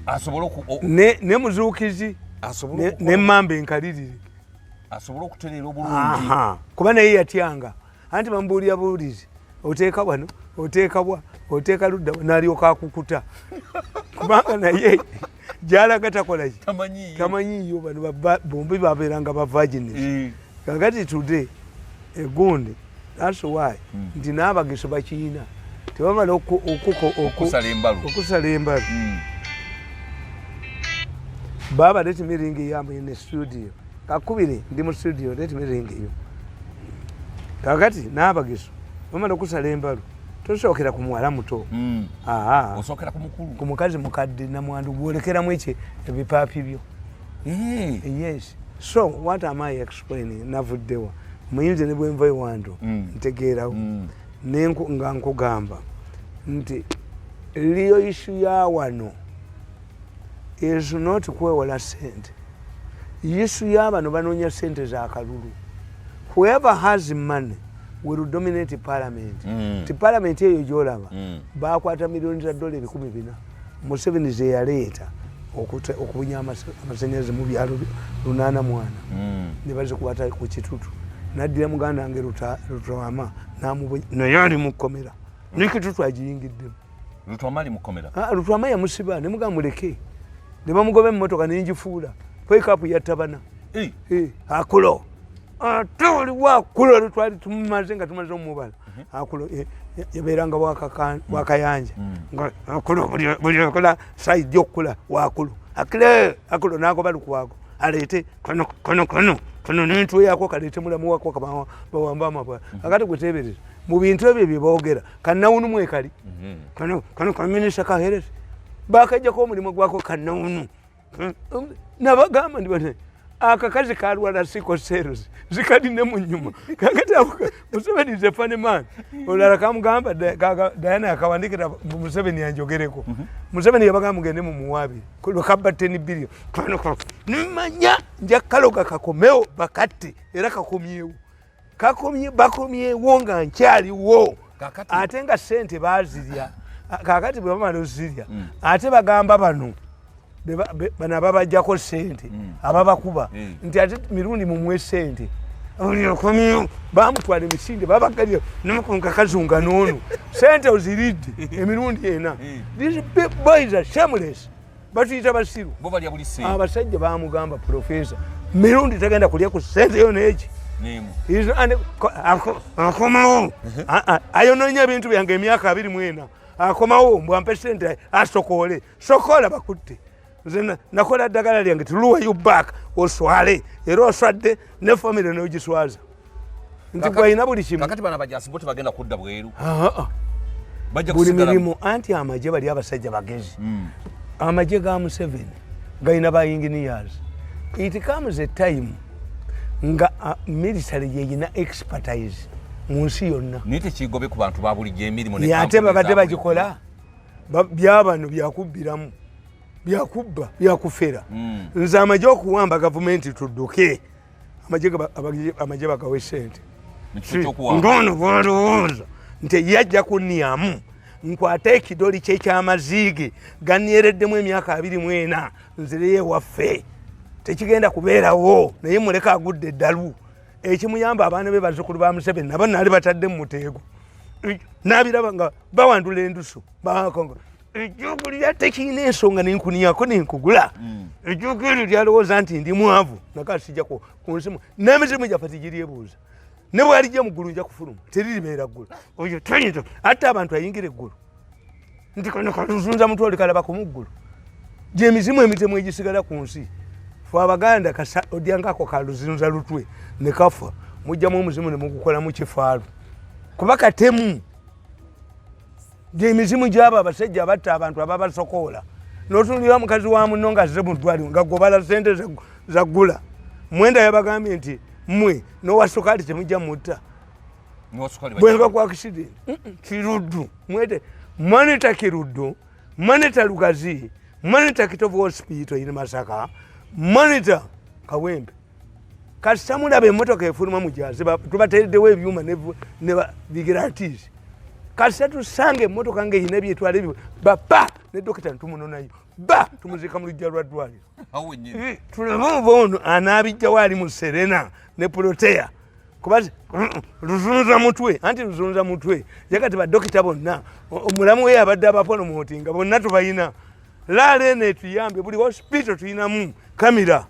Asobole ne muzuukizi asobole nemmamba enkalirire. Asobole okutereera obulungi. Aha. Kuba naye yatyanga anti bamubuulira buwulizi, oteeka wano, oteeka bwa, oteeka ludda, nalyoka akukuta, kubanga naye Gyalaga takolaki? Tamanyiiyo. Tamanyiiyo. Bano bombi babeeranga ba virgins. Kakati today egundi, that's why nti n'abagiso bakiina tebamala Okusala embalu. Okusala embalu. Baba, let me ring you. I'm in the studio. Kakubire, ndi mu studio, let me ring you. Kakati n'abagiso bamala okusala embalu, tosookera ku muwala muto. Aa. Osookera ku mukulu. Ku mukazi mukadde namwandu gwolekeramu eki ebipaapi byo. Yes, so what am I explaining? Navuddewa muyinze ne bwenva ewantu ntegeerawo. Nga nkugamba nti real issue ya wano is not kwewola sente. Issue ya bano banoonya sente za kalulu. Whoever has money will dominate parliament. Ti parliament eyo gyolaba bakwata miliyoni za dola 4,000 Museveni zeyaleeta okubunya amasanyalaze mu byalo 84 ne bazikwata ku kitutu. Naddira muganda wange Lutwama namubunya, naye ali mukkomera nekitutu agiyingiddemu. Lutwama ali mukomera? Ah, Lutwama yamusiba nemugamba muleke, ne bamugoba emmotoka nengifuula kwekapu yattabana. Eh, akulo ate oliwo akulo lwetwali tumumaze nga tumaze omubala akulo yabeeranga wakayanja nga akulo buli akola saidi okukula wakulo akile akulo nagoba Lukwago aleete kano kano kano kano nentweyako kaleete mulamu wako bawamba amabwa. Akati gwetebereza mu bintu ebyo byeboogera kanawunu mwekali kano kano kaminisita kaherezi bakajjako omulimu gwako kanawunu. Nabagamba ndi bane akakazi kalwala sickle cells zikaline mu nyuma. Kakati Museveni is a funny man. Olala kamugamba Diana akawandikira Museveni anjogereko. Museveni yabagamba mugende mu muwabi lwekabba 10 billion. Kano kano nimanya nja kaloga kakomeo bakatte era kakomyewo kakomye bakomyewo nga nkyaliwo. Ate nga sente bazirya. Kakati bwe bamala ozirya ate bagamba bano bano ababajjako sente ababakuba nti ate mirundi mumuwe sente. Buli okomyewo bamutwala emisinde babagalira namukunga kazunga n'ono sente oziridde emirundi ena. These big boys are shameless. Batuyita basiru. Bo balya buli sente. Abasajja bamugamba profesa mirundi tagenda kulya ku sente yo neki. Nemu. Akomawo ayononya ebintu byange emyaka 24 akomawo mbwampe sente asokole sokola bakutte. Nze nakola ddagala lyange tuluwa you back oswale era oswadde ne family n'ogiswaza nti gwalina buli kimu. Kakati bano abajasi bo tebagenda kudda bweru. Ah, ah. Bajja buli kusigala mirimu anti amagye bali abasajja bagezi. Amagye ga Museveni galina ba engineers. It comes a time nga military yeyina expertise mu nsi yonna. Naye tekigobe ku bantu ba bulijjo emirimu ne Ye ate kampuni babadde za bulijjo. bagikola. Byabano byakubbiramu byakubba byakufera. Nze amagye okuwamba gavumenti tudduke amagye amagye bagawe sente. Mu kifo ky'okuwamba. Ngono bwalowooza nti yajja kunyamu nkwate ekidoli kye kyamaziige ganyereddemu emyaka 24 nzireyo ewaffe tekigenda kubeerawo naye muleka agudde eddalu ekimuyamba abaana be bazzukulu ba Museveni nabo nali batadde mu muteego nabiraba nga bawandula endusu bakongo ejjugulira tekirina ensonga nenkuniyako nenkugula ejjugu eryo lyalowooza nti ndi mwavu nakasijja ku nsimu n'emizimu gyaffe tegiryebuuza ne bwalijja mu ggulu nja kufuluma teriribeera ggulu oyo tayinza atte abantu ayingira eggulu nti kano kaluzunza mutwe olikalabako mu ggulu gyemizimu emitemu egisigala ku nsi. Fe abaganda odyangako kaluzunza lutwe ne kafa mugjamu omuzimu ne mugukolamu kifaalu kuba katemu gyemizimu gyabo abasajja abatta abantu ababasokoola n'otunulira mukazi wa munno nga azze mu ddwaliro nga gobala sente zaggula mwenda yabagambye nti mmwe n'owa sukaali temujja mutta. N'owa sukaali bwenva bajja ku accident. Kiruddu mwete monitor Kiruddu, monitor Lugazi, monitor Kitovu Hospital in Masaka, monitor Kawempe. Kasita mulaba emmotoka efuluma mujazi tubateereddewo ebyuma ne vigilantes. Kasita tusanga emmotoka ng'erina ebyetwala ebyo bapa ne dokita ntumunonayo ba tumuziika mu luggya lwa ddwaliro. Awo wennyini. Tulabe oba ono anaabijjawo ali mu Serena ne Protea kuba luzunza mutwe anti luzunza mutwe yakati badokita bonna omulamu we abadde abapolomoti nga bonna tubayina. Laala eno etuyambye, buli hospital tulinamu kamera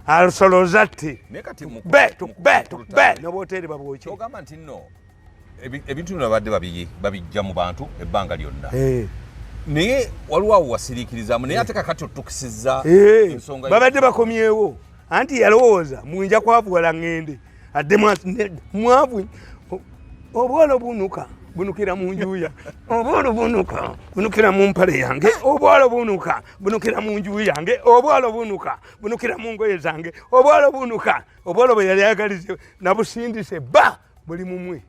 asoloza tte Naye kati be tukube tukube Lutaaya, noboteeri babwoki. Kyogamba nti nno ebintu bino babadde babijja mu bantu ebbanga lyonna, naye waliwo awo wasiriikirizaamu, naye ate kakati otukisizza ensonga. Babadde bakomyewo, anti yalowooza munja kwavuwala ŋŋende addemu mwavu. Obwolo bunuka bunukira mu nju yange, obwolo bunuka bunukira mu mpale yange, obwolo bunuka bunukira mu nju yange, obwolo bunuka bunukira mu ngoye zange, obwolo bunuka. Obwolo bwe yali ayagalize nabusindise ba buli mumwe.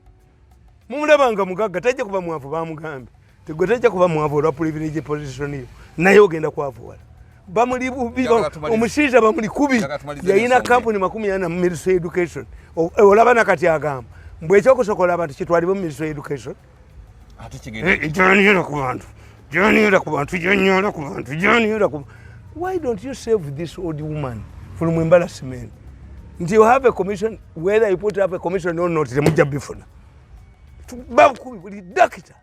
Mumulaba nga mugagga, tajja kuba mwavu. Bamugambye tegwe tajja kuba mwavu olwa privilege position yo, naye ogenda kwavuwala. Bamuli bubi. Njagala tumalize. Omushiija bamuli kubi. Njagala tumalize Yayina n'ensonga. kampuni 40 mu ministry education. Olaba nakati agamba mbwe ekyokusokola abantu kitwalibwe mu ministry education. Ate kigenda. Joniera ku bantu, joniera ku bantu, joniera ku bantu, joniera ku. Why don't you save this old woman from embarrassment? Nti you have a commission, whether you put up a commission or not, temujja bifuna. Bakubi buli dakita.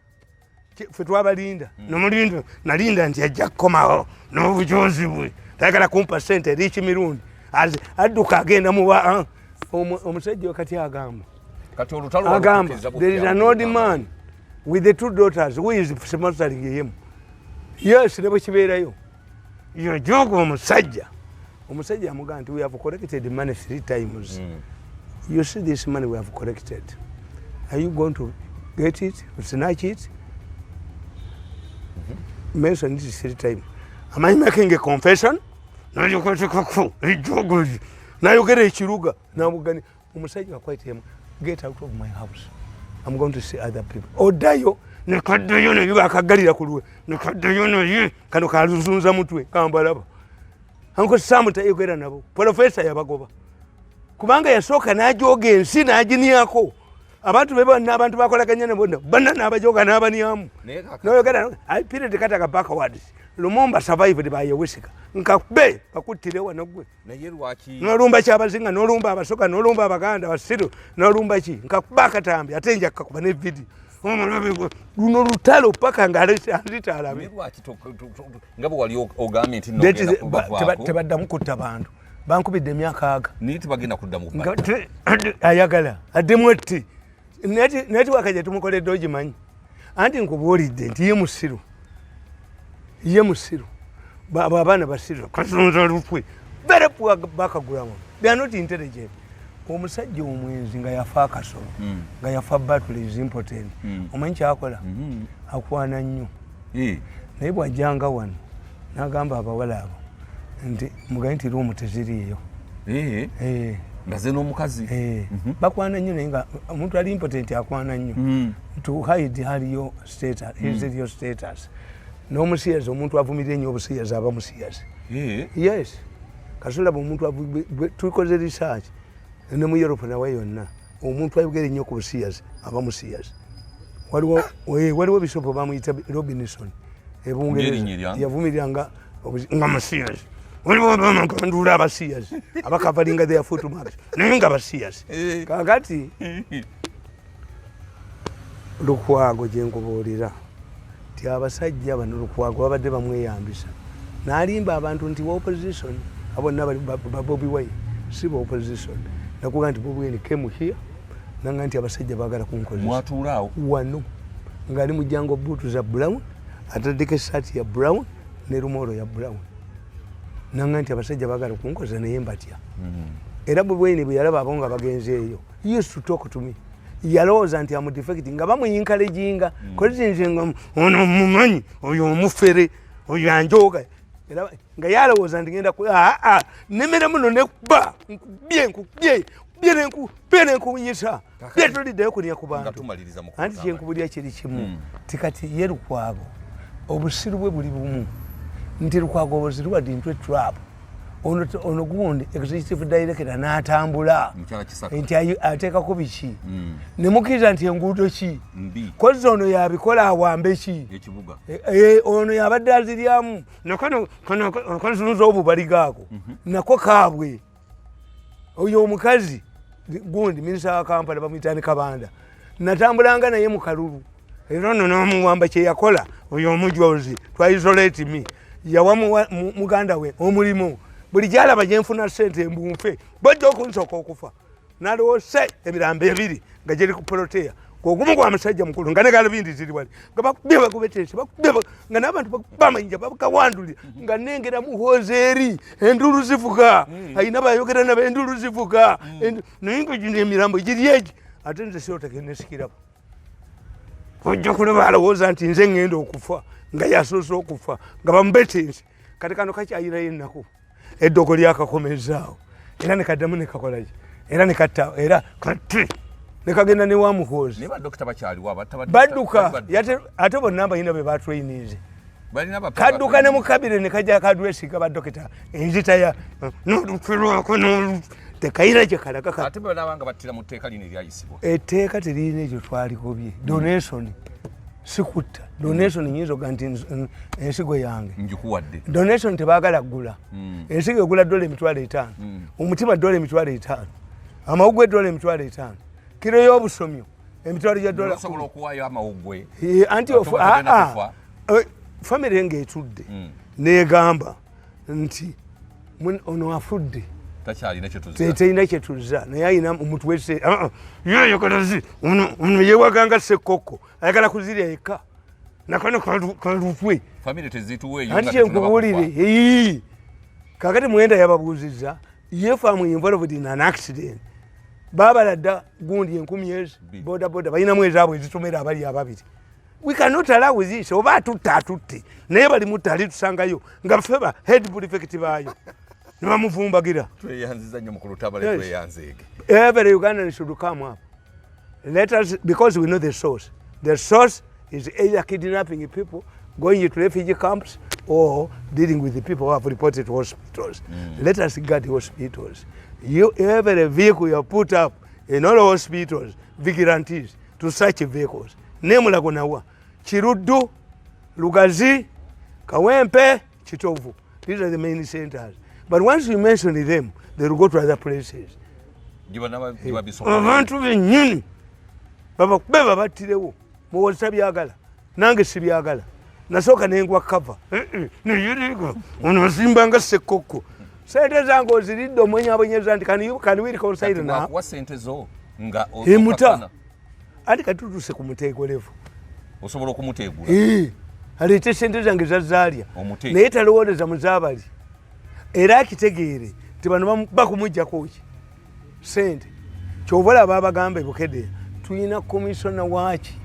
Ffe twabalinda, nomulinda nalinda nti ajja kukomawo n'obujozi bwe, tayagala kumpa sente eriiki mirundi. Adduka agenda muwa omusajja wakati agamba Kati olutalo agamba walutuukiriza there is butya? an old man with the two daughters who is sponsoring him. Yes, ne bwekibeerayo yojoga omusajja. Omusajja amugamba nti we have collected money three times. You see this money we have collected, are you going to get it, snatch it? Mention it three times. Am I making a confession? Nayokotekako ejogozi nayogera ekiruga nabugani. Omusajja akwatemu, get out of my house, I'm going to see other people. Oddayo nekaddayo naye bakagalira ku lwe nekaddayo naye kano kaluzunza mutwe kambalaba. Uncle Sam tayogera nabo, profesa yabagoba kubanga yasooka n'ajoga ensi n'aginiako abantu be bonna, abantu bakolaganya nabo bonna n'abajoga n'abanyamu. Naye kaka- Noyogera I period kataka backwards. Lumumba survived by a whisker. Nkakube bakuttire wano gwe. Naye lwaki? Nolumba Kyabazinga, nolumba Abasoga, nolumba Abaganda basiru, nolumba ki? Nkakuba akatambi ate nja kukakuba ne video. Omulabe gwe, luno lutalo paka nga anzita alabe. Naye lwaki nga bwe wali ogambye nti nno That ogenda kubavaako? Tebaddamu kutta bantu, bankubidde emyaka aga. Naye tebagenda kuddamu Nga kubatta. Ayagala addemu atti netiwaka gye tumukoledde ogimanyi, anti nkubuulidde nti ye musiru, ye musiru. Abo abaana basiru, kazunza lukwe, very poor background, they are not intelligent. Omusajja omwenzi nga yafa akasolo, nga yafa battle is important. Omanyi kyakola? Akwana nnyo. Naye bwajjanga wano n'agamba abawala abo nti mugaye nti room teziriiyo. Nga ze n'omukazi. Bakwana nnyo, naye nga omuntu ali impotent akwana nnyo to hide haliyo status, his real status. N'omusiyazi, omuntu avumirira ennyo obusiyazi aba musiyazi. Yes, kasolaba omuntu tukoze research ne mu Europe nawe yonna, omuntu ayogera ennyo ku busiyazi aba musiyazi. Waliwo bishopu bamuyita Robinson ebungereza. Ng'erinnya eryange. Yavumirira nga musiyazi. Waliwo bamaganduula abasiyazi abakavalinga their footmarks, naye nga basiyazi. Kakati Lukwago gyenkubuulira nti abasajja bano Lukwago babadde bamweyambisa n'alimba abantu nti wa opposition, abonna bali ba Bobi Wine si ba opposition. Nakuga nti Bobi Wine came here nanga nti abasajja baagala kunkozesa. Mwatuula awo? Wano ng'ali mu jango buutu za brown, ataddeko esaati ya brown ne lumolo ya brown, nanga nti abasajja baagala kunkozesa naye mbatya. Era Bobi Wine bwe yalaba abo nga bagenze eyo, he used to talk to me. Yalowooza nti am defect, nga bamuencouraginga kozi nze nga ono mumanyi, oyo omufere, oyo anjooga. Era nga yalowooza nti ngenda aa nemera muno nekuba nkubye nkubye nkubye nenkubye nenkunyisa bye toliddeyo kunya ku Nga bantu. tumaliriza mu Anti kyenkubulya kiri kimu, ti kati ye Lukwago obusiru bwe buli bumu, nti Lukwago was lured into a trap. Ono gundi executive director n'atambula Mukyala Kisaka. nti ateekako biki nemukkiriza nti enguudo ki Mbi. Kozi ono yabikola awambe ki? Ekibuga. Ono yabadde aziryamu nakano kano akazunza obubaliga ako nako kaabwe. Oyo omukazi gundi minisita wa Kampala bamuyitani Kabanda, natambulanga naye mu kalulu, era ono namuwamba. Kyeyakola oyo omujozi twaisolate me. Yawa muganda we omulimu. Buli gyalaba gyenfuna sente mbunfe, bajja okunsooka okufa. Naloose emirambo ebiri nga giri ku poloteya, ogumu gwa musajja mukulu nga ne galubindi ziri wali, nga bakubye bakubeteese, bakubye nga n'abantu bakuba amayinja bakawandulira, nga nengera Muhoozi eri enduulu zivuga, ayina bayogera nabo enduulu zivuga, naye nga gino emirambo giri egi. Ate nze sirota nesikirabo, ojja kulaba alowooza nti nze ŋŋenda okufa nga yasoose okufa nga bamubetense. Kati kano kakyayirayo ennaku, eddogo lyakakomezaawo era nekaddamu nekakolaki era nekatta era kati nekagenda ne wa Muhoozi. Naye badokita bakyaliwo Badduka. Ate bonna balina be batrainize. Balina abapya. Kadduka ne mukabire ne kajja kadwesiga badokita enzita ya nolufirwako tekayira gye kalaga Ate bwe banaba nga battira mu tteeka lino eryayisibwa? Etteeka teririna ekyo twalikobye. Donation sikutta. Donation nyinza oga nti ensigo yange Njikuwadde. Donation tebaagala kugula. Ensigo egula $50,000, omutima $50,000, amawugwe $50,000, kiro y'obusomyo emitwalo gya dola. Osobola okuwaayo amawuggwe? Anti Ate oba togenda kufa? Famire ng'etudde negamba nti ono afudde. Takyalina kyetuzza. Terina kyetuzza, naye ayina omutwese yeyagalazi ono yewaganga sekkokko, ayagala kuzirya yekka nakano kalutwe. Famire tezituweeyo Anti nga tetunaba kyenkubuulire kufa. Eyi. Kakati mwenda yababuuzizza, if am involved in an accident, babala dda gundi 10,000 ezi Bbiri. Boda boda balinamu ezaabwe ezitomera abali ababiri. We cannot allow this. Oba atutte atutte, naye balimutta alitusangayo nga ffe ba head prefect baayo ne bamuvumbagira. Tweyanziza nnyo mukulu Tabale. Yes. Tweyanzeege. Every Ugandan should come up. Let us, because we know the source. The source is either kidnapping people, going to refugee camps, or dealing with the people who have reported to hospitals. Let us guard hospitals. You, every vehicle you put up in all hospitals, vigilantes to search vehicles. Nemulago nawa. Kiruddu, Lugazi, Kawempe, Kitovu. These are the main centers. But once you mention them, they will go to other places. Gye Abantu bennyini babakube babattirewo. Muwoza byagala, nange sibyagala. Nasooka nengwa kava neyiriga ono osimbanga sekkokko, sente zange oziridde, omwenyabonyeza nti can we reconcile now? Wakuwa sente zo nga Emuta. okakkana. Anti kati tutuse ku muteego level. Osobola okumuteegula? Aleete sente zange zazaalya. Omute. Naye talowooleza muzaabali era akitegeere nti bano bakumugjako ki sente. Kyova olaba abagamba ebukedde tulina komisona waaki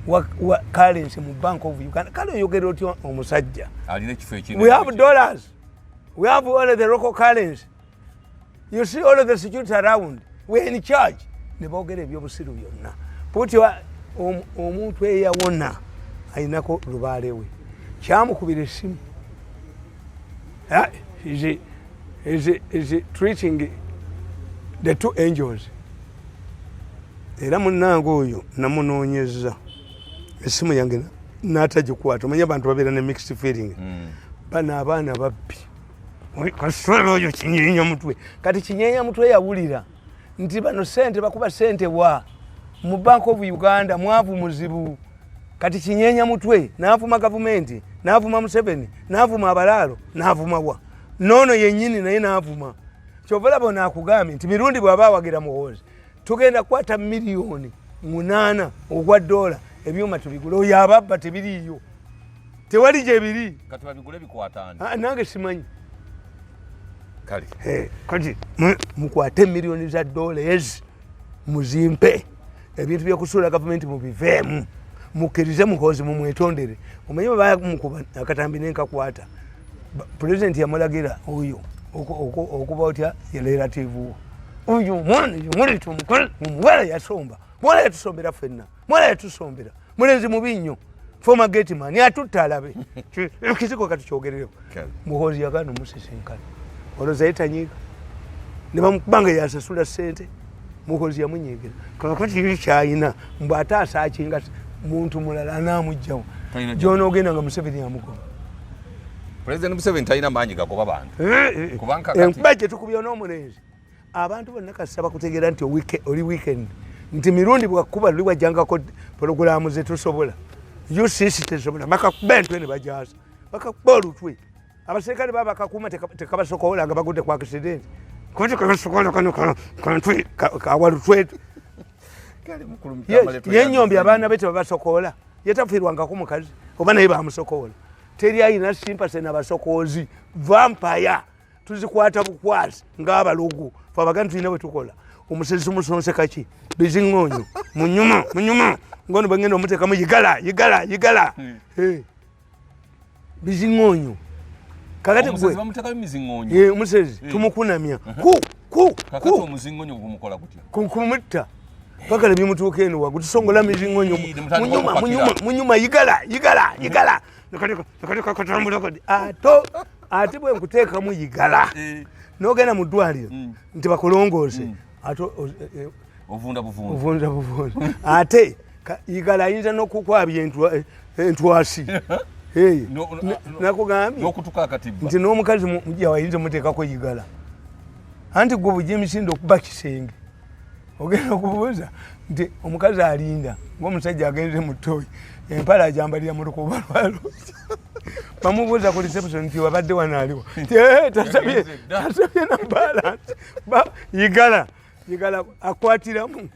wa currency mu Bank of Uganda. Kale oyogera otya omusajja? Alina ekifo ekinene. We have dollars, we have all of the local currency, you see all of the security around, we are in charge. Ne boogera ebyobusiru byonna. Puti omuntu eyawona ayinako lubaale we kyamukubira essimu. Ah, is treating the two angels. Era munnange oyo namunoonyeza essimu yange n'atagikwata. Omanye abantu babeera ne mixed feeling. Bano abaana babbi. Kasolo oyo kinyeenya mutwe. Kati kinyeenya mutwe yawulira nti bano sente bakuba sente wa mu Bank of Uganda, mwavu muzibu. Kati kinyeenya mutwe n'avuma gavumenti, n'avuma Museveni, n'avuma abalaalo, n'avuma wa noono yennyini, naye n'avuma. Kyova olaba ono akugambye nti Mirundi bw'aba awagira Muhoozi, tugenda kukwata 8 miliyoni ogwa dola, ebyuma tubigule. Oyo ababba tebiriiyo, tewali gyebiri. Kati babigule bikwatani? Ah, nange simanyi. Kale. Kati mukwate miliyoni za dola ezi muzimpe ebintu byokusuula gavumenti mubiveemu, mukkirize Muhoozi mumwetondere. Omanyi bwebamukuba akatambi nenkakwata, pulezidenti yamulagira oyo okuba otya relative wo oyo omwana yamuleta omuwala yasomba, muwala yatusombera ffenna, muwala yatusombera, mulenzi mubi nnyo, former gateman atutta alabe ekiziko. Kati kyogerereko. Kale. Muhoozi yagaana omusisinkana, olowooza ye tanyiiga ne bamukubanga yasasula sente? Muhoozi yamunyiigira. Kakati ye kyayina mbw ate asaakinga muntu mulala anamugjawo. Talina. Gyonoogenda nga Museveni amugoba. President Museveni talina maanyi gagoba bantu. Kubanga kati- Enkuba gye tukubye n'omulenzi, abantu bonna kasita bakutegeera nti oli weekend, nti Mirundi bwakuba luli wajjangako pologulaamu zetusobola, UCC tesobola, bakakuba entwe ne bajaza, bakakuba olutwe. Abaserikale baba bakakuuma tekabasokola nga bagudde ku accident, kuba tekabasokola kano kawalutwetu. Kale mukulu Mutamale. Yenyombye abaana be tebabasokola, yetafiirwangako mukazi oba naye bamusokola. Teri ayina sympathy nabasokoozi. Vampire tuzikwata bukwasi ng'abalogo. Fe Abaganda tulina bwe tukola. Omusezi tumusonse kaki biziŋŋonyo munyuma munyuma ngono bwengenda omuteekamu yigala yigala yigala. Eh. Biziŋŋonyo kakati Omusezi gwe bamutekayo miziŋŋonyo? Eh, omusezi tumukunamya ku ku Kakati ku omuziŋŋonyo gumukola gutya? Kumutta paka nebimutuuka eno wagu tusongola miziŋŋonyo. Ii, ne mutandika Munyuma. okupakira. Munyuma munyuma yigala yigala yigala. Nakaleka katambula kati ato ate bwe nkuteekamu yigala nogenda mu ddwaliro nti bakulongoose ate Ovunda buvunda. Ovunza buvunza. Ate yigala ayinza n'okukwabya entwasi. Hey, nakugambye N'okutuka akatibba. nti n'omukazi mujja wayinza omuteekako yigala, anti gwe bujja emisinde okuba kisenge ogenda okubuuza nti omukazi alinda ngaomusajja agenze mu ttooyi, empale ajambalira mu lukuba lwaloki. Bamubuuza ku reception nti wabadde wano aliwa? Nti, "Eh, tasabye." Yagenze dda. Tasabye na balance. Yigala yigala akwatiramu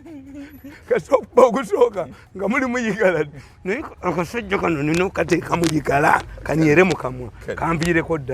kasookuba ogusooka nga mulimu yigala, naye akasajja kano nina okateekamu yigala kanyere mu kamwa kampiireko ddala.